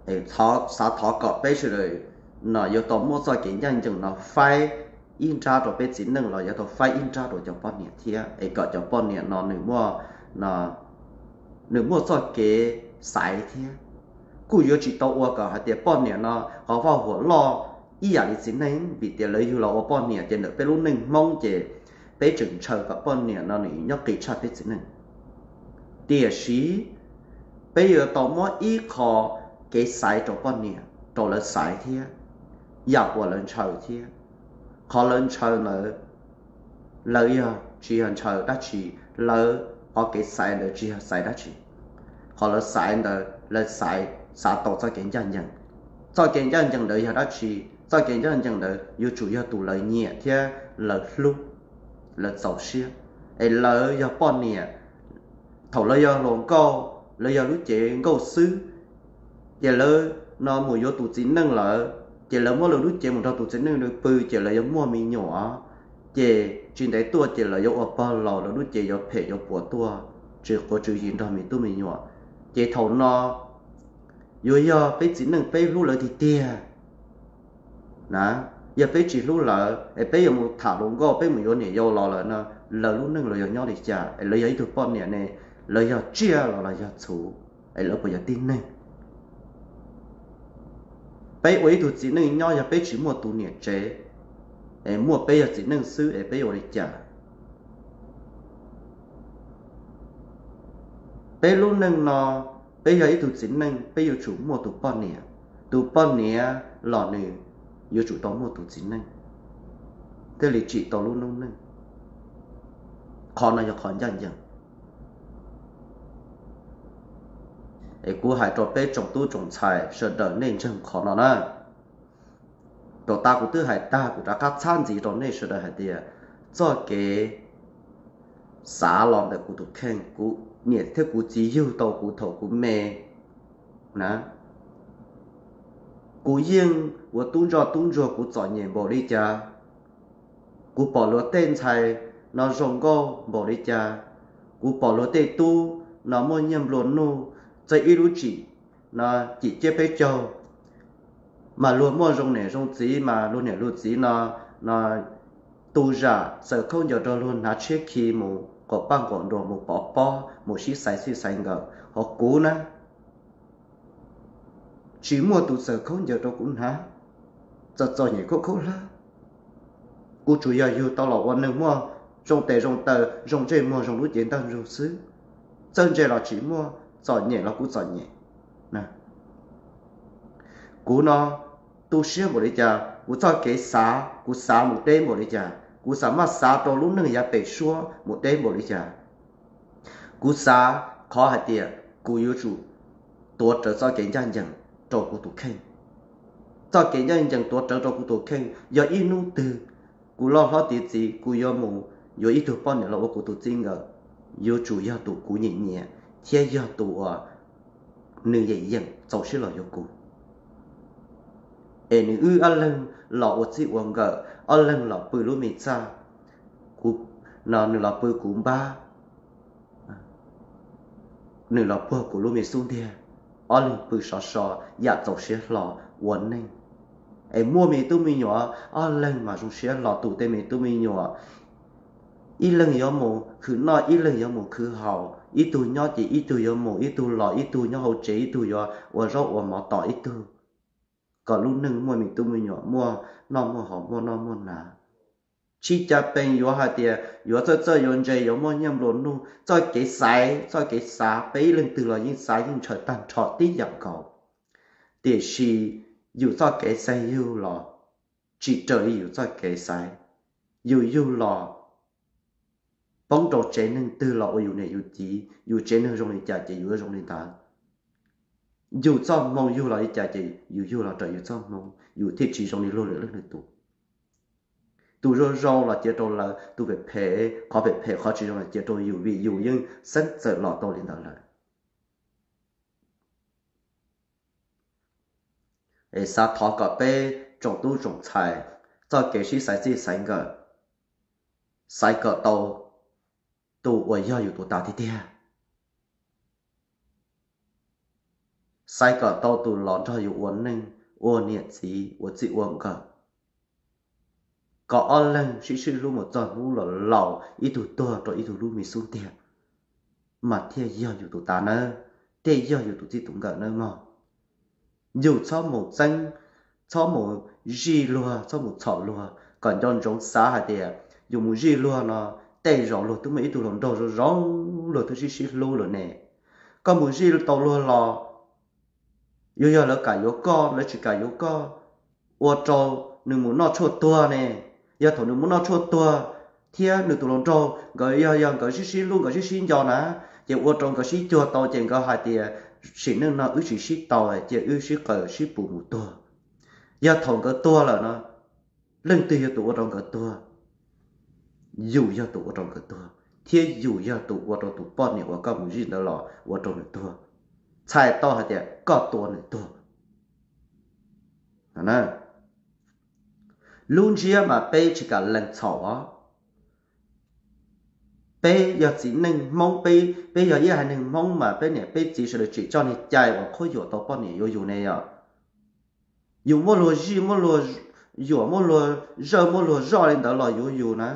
Xav thov kom peb sawv daws no yuav tau muab txoj kev ncaj ncees no faib ib nrab rau peb txiv neej los yuav tau faib ib nrab rau cov poj niam thiab, es kom cov poj niam no nws muaj, nws muaj txoj kev xaiv thiab. Kuj yuav tsis tau ua kom hais tias poj niam no qhov vaj huam loj ib yam li txiv neej, vim tias lawv yug los ua poj niam ces ntawm peb lub neej Hmoob ces peb tseem ntshaw kom poj niam no nws nyob qis tshaj peb txiv neej. Tiam sis peb yuav tau muab ib qho kev xaiv rau poj niam rau lawv xaiv thiab, yam uas lawv ntshaw thiab. Qhov lawv ntshaw ntawd, lawv yog tsis yog ntshaw dab tsi, lawv qhov kev xaiv ntawd tsis yog xaiv dab tsi. Qhov lawv xaiv ntawd lawv xaiv xav tau txoj kev ncaj ncees. Txoj kev ncaj ncees ntawd yog dab tsi? Txoj kev ncaj ncees ntawd yuav tsum yog tus lawv nyiam thiab lawv hlub, lawv txaus siab. Es lawv yog poj niam, thaum lawv yog hluas nkauj, lawv yog lub cev nkauj xwb, ces lawv no mus yuav tus txiv neej lawm, ces lawv muab lawv lub cev mus nrog tus txiv neej pw ces lawv yuav muaj me nyuam, ces tsis ntev tuaj ces lawv yuav ua pog laus, lawv lub cev yuav phem yuav puas tuaj, tsw quav tsw yig nrog me tub me nyuam. Ces thaum no Yuav yog peb txiv neej peb hlub lawv tiag tiag na, yog peb tsis hlub lawv es peb yuav mus tham hluas nkauj, peb mus yuav niam yau los lawm no, lawv lub neej lawv yuav nyob li cas? Es lawv yog ib tug poj niam ne, lawv yog tsiaj los los yog txhuv, es lawv puas yog tib neeg? Peb ua ib tug txiv neej nyob yog peb tsis muaj tus niam tsev, es muaj peb yog txiv neej xwb es peb yuav ua li cas? Peb lub neej no, peb yog ib tug txiv neej peb yuav tsum muaj tus poj niam, tus poj niam los nws yuav tsum tau muaj tus txiv neej, thiaj li tsim tau lub noob neej. Qhov no yog qhov ncaj ncees. Es kuv hais rau peb tsoom tub tsoom ntxhais sawv daws nej ntseeg qhov no na. Rau tas kuv twb hais tag, kuv rov qab txhab ntxiv rau nej sawv daws hais tias txoj kev xav los ntawm kuv tus kheej, kuv niam thiab kuv txiv yug tau kuv thaum kuv me na, kuv yeej ua tub ntsoj tub ntsuag, kuv txom nyem npaum li cas, kuv pom luag tej ntxhais no zoo nkauj npaum li cas, kuv pom luag tej tub no muaj nyiaj nplua nuj, txawm ib lub tsim no cim ciab peb caug, mas luag muaj zoo niam zoo txiv, mas luag niam luag txiv no, no tu zam xaws khaub ncaws rau luag, hnav tshiab khi mus qaum paj nqaum nruas, mus pov pob, mus sib xaiv txij xaiv nkawm. Ho kuv na, tsis muaj tus xaws khaub ncaws rau kuv hnav, txom txom nyem khaub khaub hlab. Kuv tsuas yog yug tau los ua neeg muaj zoo tes zoo taw, zoo ntsej muag, zoo lub cev ntaj ntsug xwb. Txawj ntse los tsis muaj, txom nyem los kuv txom nyem. Kuv no tu siab npaum li cas, kuv txoj kev xav, kuv xav mus deb npaum li cas, kuv xav maj xav rau lub neej yav pem suab mus deb npaum li cas. Kuv xav qhov hais tias kuv yuav tsum tuav rawv txoj kev ncaj ncees rau kuv tus kheej. Txoj kev ncaj ncees tuav rawv rau kuv tus kheej yog ib hnub twg kuv loj hlob tiav txiv, kuv yuav mus yuav ib tug poj niam los ua kuv tus txij nkawm, yuav tsum yog tus kuv nyiam nyiam thiab yog tus uas nws yeem yeem txaus siab los yuav kuv. Es nws wb ob leeg los ua txij ua nkawm, ob leeg los pw lub me txaj, kuv, no nws los pw kuv npab, nws los puag kuv lub me xub ntiag, ob leeg pw sov so yam txaus siab hlo ua neej. Es muaj me tub me nyuam, ob leeg mas zoo siab hlo tu tej me tub me nyuam. Ib leeg yuav mus khwv noj, ib leeg yuav mus khwv haus, ib tug nyob ces ib tug yuav mus, ib tug los, ib tug nyob hauv tsev, ib tug yuav ua zaub ua mov tos ib tug, kom lub neej muaj me tub me nyuam, muaj noj muaj haus, muaj noj muaj hnav. Tsis cas pees yuav hais tias yuav txawj txawj yuav ntse, yuav muaj nyiaj nplua nuj. Txoj kev xaiv, txoj kev xav, peb ib leeg twg los yeej xav yeej ntshaw tag nrho tib yam nkaus. Tiam sis yus txoj kev xaiv yug los tsis raws li yus txoj kev xaiv. Yus yug los poob rau tsev neeg twg los ua yus niam yus txiv, yus tsev neeg zoo li cas ces yus yuav zoo li ntawd. Yus txoj hmoo yug los li cas ces yus yug los raws yus txoj hmoo, yus thiaj tsis zoo li luag lwm leej lwm tus. Tus zoo zoo los cia rau lawv, tus phem phem, qhov phem phem qhov tsis zoo los cia rau yus, vim yus yeej xeeb txawm los tau li ntawd lawm. Es xav thov kom peb tsoom tub tsoom ntxhais txoj kev sib xaiv txij xaiv nkawm, xaiv kom tau tus uas yog yus tus tas tiag tiag. Xaiv kom tau tus los nrog yus ua neej, ua niam txiv, ua txij ua nkawm. Kom ob leeg sib sib hlub mus txog hnub los laus, ib tug tuag rau ib tug lub me xub ntiag, mas thiaj yog yus tus tas nawb, thiaj yog yus tus txij tus nkawm nawb mog. Yus txhob mus txeeb, txhob mus zij luag, txhob mus txhom luag. Kom nco ntsoov xav hais tias yus mus zij luag no, tej zaum luag twb muaj ib tug hluas nraug zoo zoo, luag twb sib sib hlub lawm ne. Koj mus zij tau luag los, yuav yog lawv kam yuav koj, lawv tsis kam yuav koj, ua rau nws mus noj tshuaj tuag ne. Yog thaum nws mus noj tshuaj tuag thiab nws tus hluas nraug nkawd yog, yog nkawd sib sib hlub, nkawd sib sib nco na, ces ua rau nkawd sib cuag tau, ces nkawd hais tias sim neej no wb tsis sib tau, cia wb sib qawm sib pus mus tuag. Yog thaum nkawd tuag lawm no, leej twg yog tus ua rau nkawd tuag? Yus yog tus ua rau nkawd tuag, thiab yus yog tus ua rau tus poj niam uas koj mus zij ntawd los ua rau nws tuag. Txhais tau hais tias koj tua nws tuag. Lub ntsiab mas peb tsis kam lees txhaum os. Peb yog txiv neej Hmoob, peb yog ib haiv neeg Hmoob mas peb niam peb txiv sawv daws tsim txoj niag cai uas qhuab yuam tau poj niam yuav yus ne yom. Yus muab luag zij, muab luag yuam, muab luag zawj, muab luag zoj li ntawd los yuav yus na.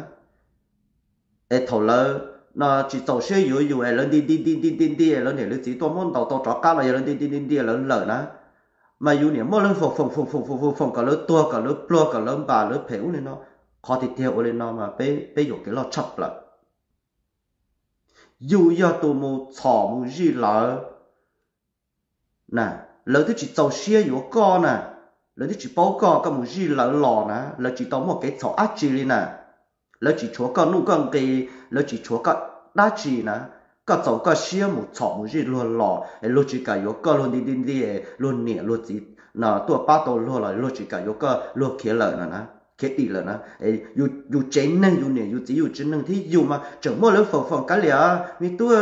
Es thaum lawv no tsis txaus siab yuav yus es lawv nti nti nti nti nti nti es lawv niam lawv txiv tuaj muab ntaus tau rov qab los yog lawv nti nti nti nti lawv lawm na, mas yus niam muab lawv foom foom foom foom foom foom foom kom lawv tuag, kom lawv pluag, kom lawv npam lawv phem ub li no. Qhov tiag tiag ua li no mas peb, peb yuam kev loj tshaj plaws. Yus yog tus mus txhom mus zij lawv na, lawv twb tsis txaus siab yuav koj na, lawv twb tsis paub koj, koj mus zij lawv los na, lawv tsis tau muaj kev txhaum dab tsi li na. Lawv tsis tshuav koj nuj koj nqi, lawv tsis tshuav koj dab tsi na. Koj txaus koj siab mus txhom mus zij luag los es luag tsis kam yuav koj, luag nti nti nti, luag niam luag txiv no tuaj pab tau luag los luag tsis kam yuav koj, luag khiav lawm no na, khiav dim lawm na. Yus tsev neeg, yus niam yus txiv yus tsev neeg thiab yus mas tseem muab lawv foom foom kav liam, me tub,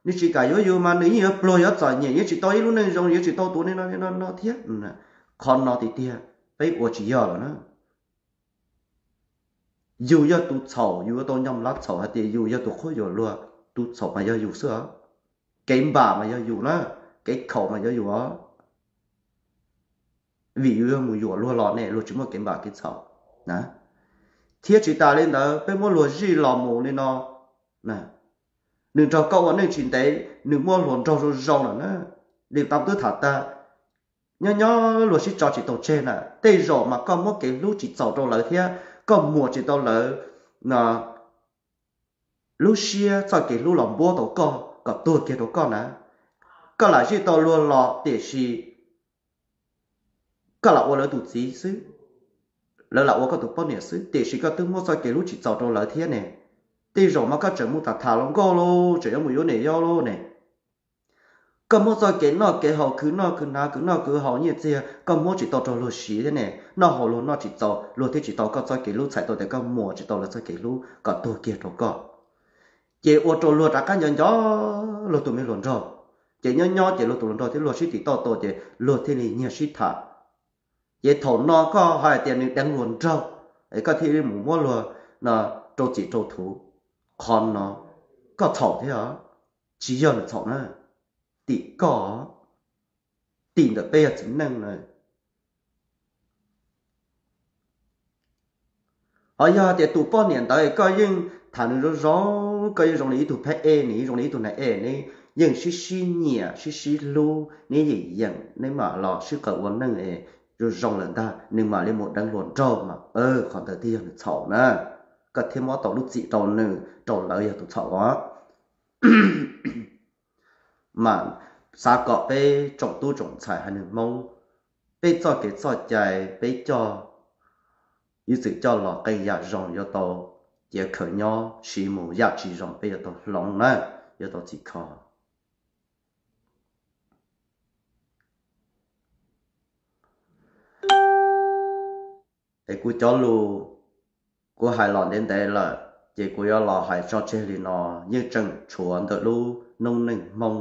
nws tsis kam yuav yus mas nws yeej yuav pluag yuav txom nyem, yuav tsis tau ib lub neej zoo, yuav tsis tau tus neeg no no no thiab. Qhov no tiag tiag peb ua tsis yog lawm na. Yus yog tus txhaum, yus yuav tau nyob lab txhaum hais tias yus yog tus qhuab yuam luag, tus txhaum mas yog yus xwb os. Kev npam mas yog yus na, kev khaum mas yog yus os. Vim yus yog mus yuam luag los ne, luag tsis muaj kev npam kev txhaum na. Thiab tsis tas li ntawd, peb muab luag zij los mus li no, nws nrog koj ua neej tsis ntev, nws muaj hluas nraug zoo zoo lawm na. Li tau twb tham tag, nyob nyob luag sib tso tsis tau tseg na, tej zaum mas koj muab kev hlub tsis txaus rau lawv thiab koj muag tsis tau lawv lub siab txoj kev hlub los npuab tau koj kom tuag kiag rau koj na. Koj lam zij tau luag los tiam sis koj lam ua lawv tus txiv xwb, lawv lam ua koj tus poj niam xwb, tiam sis koj twb muab txoj kev hlub tsis txaus rau lawv thiab ne. Tej zaum mas koj tseem mus tham tham hluas nkauj lauj, tseem yuav mus yuav niam yau lauj ne. Koj muab txoj kev noj kev haus, khwv noj khwv hnav, khwv noj khwv haus nyiaj txiag koj muab tsis tau rau luag siv thiab ne. Noj haus luag noj tsis txaus, luag thiaj tsis tau koj txoj kev hlub, txhais tau tias koj muag tsis tau luag txoj kev hlub kom tuag kiag rau koj. Ces ua rau luag rov qab nco nco luag tus me hluas nraug. Ces nyob nyob ces luag tus hluas nraug thiab luag sib tim toj tau ces luag thiaj li nyiag sib tham. Ces thaum no koj hais tias nws deev hluas nraug, es koj thiaj li mus muab luag no rau txim rau thuv. Qhov no koj txhaum thiab os, tsis yog nws txhaum na, tim koj, tim ntawm peb yog txiv neej na. Ho yog tias tus poj niam ntawd koj yeej tham nws zoo zoo, koj yeej zoo li ib tug phab ej, nws yeej zoo li ib tug nais ej, neb yeej sib sib nyiam sib sib hlub, neb yeem yeem, neb mam los sib qawm ua neej es zoo zoo lawm ntag, nws mam li mus deev hluas nraug mas qhov ntawd thiaj yog nws txhaum na. Koj thiaj muab tau lub txim rau nws, rau lawv yog tus txhaum os. Mas xav kom peb tsoom tub tsoom ntxhais haiv neeg Hmoob, peb txoj kev txoj cai peb coj, ib txwm coj los qee yam zoo yuav tau cia khaws nyob, siv mus yam tsis zoo peb yuav tau hloov na, yuav tau txim kho. Es kuv cov lus kuv hais los ntev ntev lawm, ces kuv yuav los hais tso tseg li no. Yeej tseem tshuav ntawm lub noob neej Hmoob,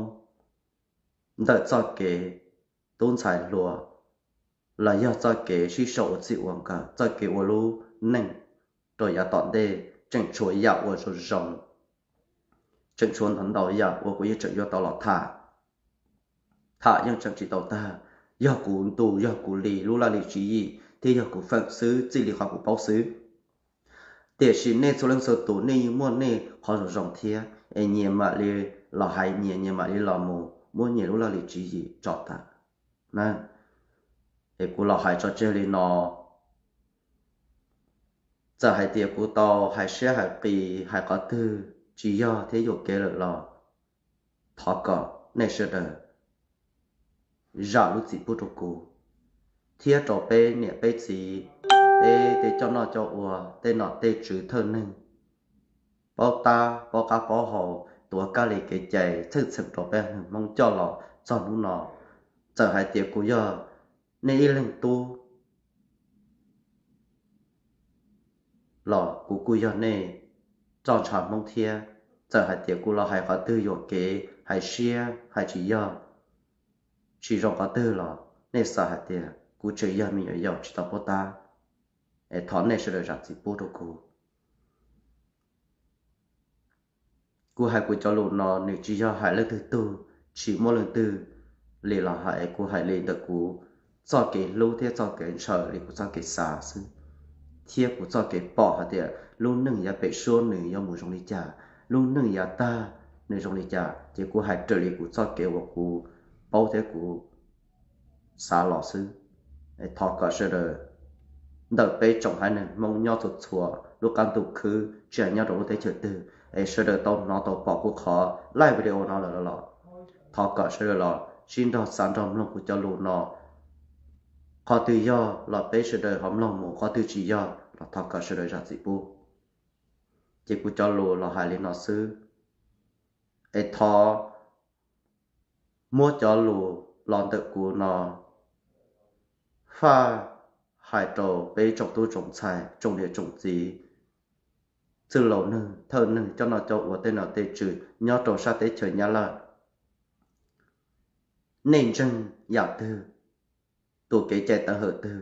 ntawm txoj kev tub ntxhais hluas, los yog txoj kev sib sau ua txij ua nkawm, txoj kev ua lub neej rau yav tom ntej, tseem tshuav yam uas zoo zoo, tseem tshuav ntau ntau yam uas kuv yeej tseem yuav tau los tham. Tham yeej tseem tsis tau tag, yog kuv ntu, yog kuv li lub laj lim tswv yim thiab yog kuv feem xwb, txij li qhov kuv paub xwb. Tiam sis nej txhua leej txhua tus nej yeej muaj nej qhov zoo zoo thiab, es nyias mam li los hais nyias, nyias mam li los mus muab nyias lub laj lim tswv yim tso tag na. Es kuv los hais tso tseg li no, txawm hais tias kuv tau hais siab hais qis hais qhov twg tsis yog thiab yuam kev lawm los thov kom nej sawv daws zam lub txim pub rau kuv, thiab rau peb niam peb txiv, peb tej coj noj coj ua, tej nom tej tswv thawj neeg, paub tab paub qab paub hau, tuav kab li kev cai txheej txheem rau peb neeg Hmoob coj los txog hnub no. Txawm hais tias kuv yog nej ib leeg tub los kuv kuj yog nej txoj ntshav Hmoob thiab. Txawm hais tias kuv los hais qhov twg yuam kev, hais siab hais tsis yog, tsis zoo qhov twg los nej xav hais tias kuv tseem yog me nyuam yaus tsis tau paub tab, es thov nej sawv daws zam txim pub rau kuv. Kuv hais kuv cov lus no nws tsis yog hais leej twg tug, tsis muaj leej twg li los hais, kuv hais li ntawm kuv txoj kev hlub thiab txoj kev ntshaw li kuv txoj kev xav xwb, thiab kuv txoj kev pom hais tias lub neej yav pem suab nws yuav mus zoo li cas, lub neej yav tag nws zoo li cas, ces kuv hais raws li kuv txoj kev uas kuv paub thiab kuv xav los xwb. Thov kom sawv daws ntawm peb tsoom haiv neeg Hmoob nyob txhua txhua lub qab ntuj khwb, tsis hais nyob rau lub teb chaws twg, es sawv daws tau hnov tau pom kuv qhov live video no lawm los, thov kom sawv daws los sib nrog xav nrog mloog kuv cov lus no. Qhov twg yog los peb sawv daws ho mloog mus, qhov twg tsis yog los thov kom sawv daws zam txim pub. Ces kuv cov lus los hais li no xwb, es thov muab cov lus los ntawm kuv no faj hais rau peb tsoom tub tsoom ntxhais, tsoom niam tsoom txiv, txwj laus neeg thawj neeg, coj noj coj ua, tej nom tej tswv nyob rau sab teb chaws Nyab Laj. Nej ntseeg yam twg, tus kev cai tawv hawm twg,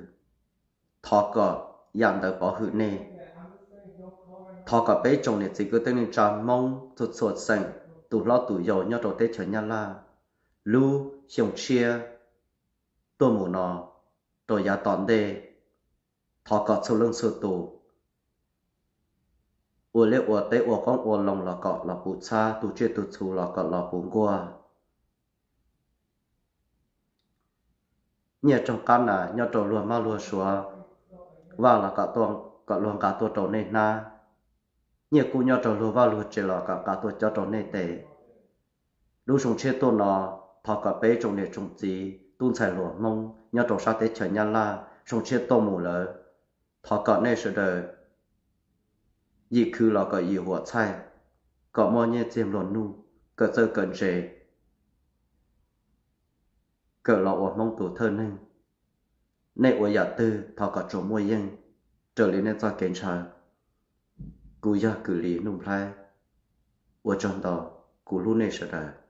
thov kom yam ntawd pov hwm nej. Thov kom peb tsoom niam txiv kwv tij neej tsa Hmoob txhua txhua xeem, tus hlob tus yau nyob rau teb chaws Nyab Laj, lub xyoo tshiab tuaj mus no rau yav tom ntej, thov kom txhua leej txhua tus ua liaj ua teb ua qoob ua loo los kom los puv txhab, tus tsiaj tus txhu los kom los puv nkuaj. Nyiaj tsoog qab nas nyob rau luag mab luag suav, vaj los kom luag nqa tuaj rau nej hnab. Nyiaj kub nyob rau luag vaj luag tsev los kom nqa tuaj cob rau nej tes. Lub xyoo tshiab tuaj no, thov kom peb tsoom niam tsoom txiv tub ntxhais hluas Hmoob nyob rau sab teb chaws Nyab Laj, xyoo tshiab tuaj mus lawm, thov kom nej sawv daws yim khwv los kom yim huam txhaij, kom muaj nyiaj txiag nplua nuj, kawm txawj kawm ntse, kawm los ua Hmoob tus thawj neeg. Nej ua yam twg thov kom tsuas muaj yeej raws li nej txoj kev ntshaw. Kuv yog Kws Lis Nuj Nplhaib. Ua tsaug ntau, kuv hlub nej sawv daws.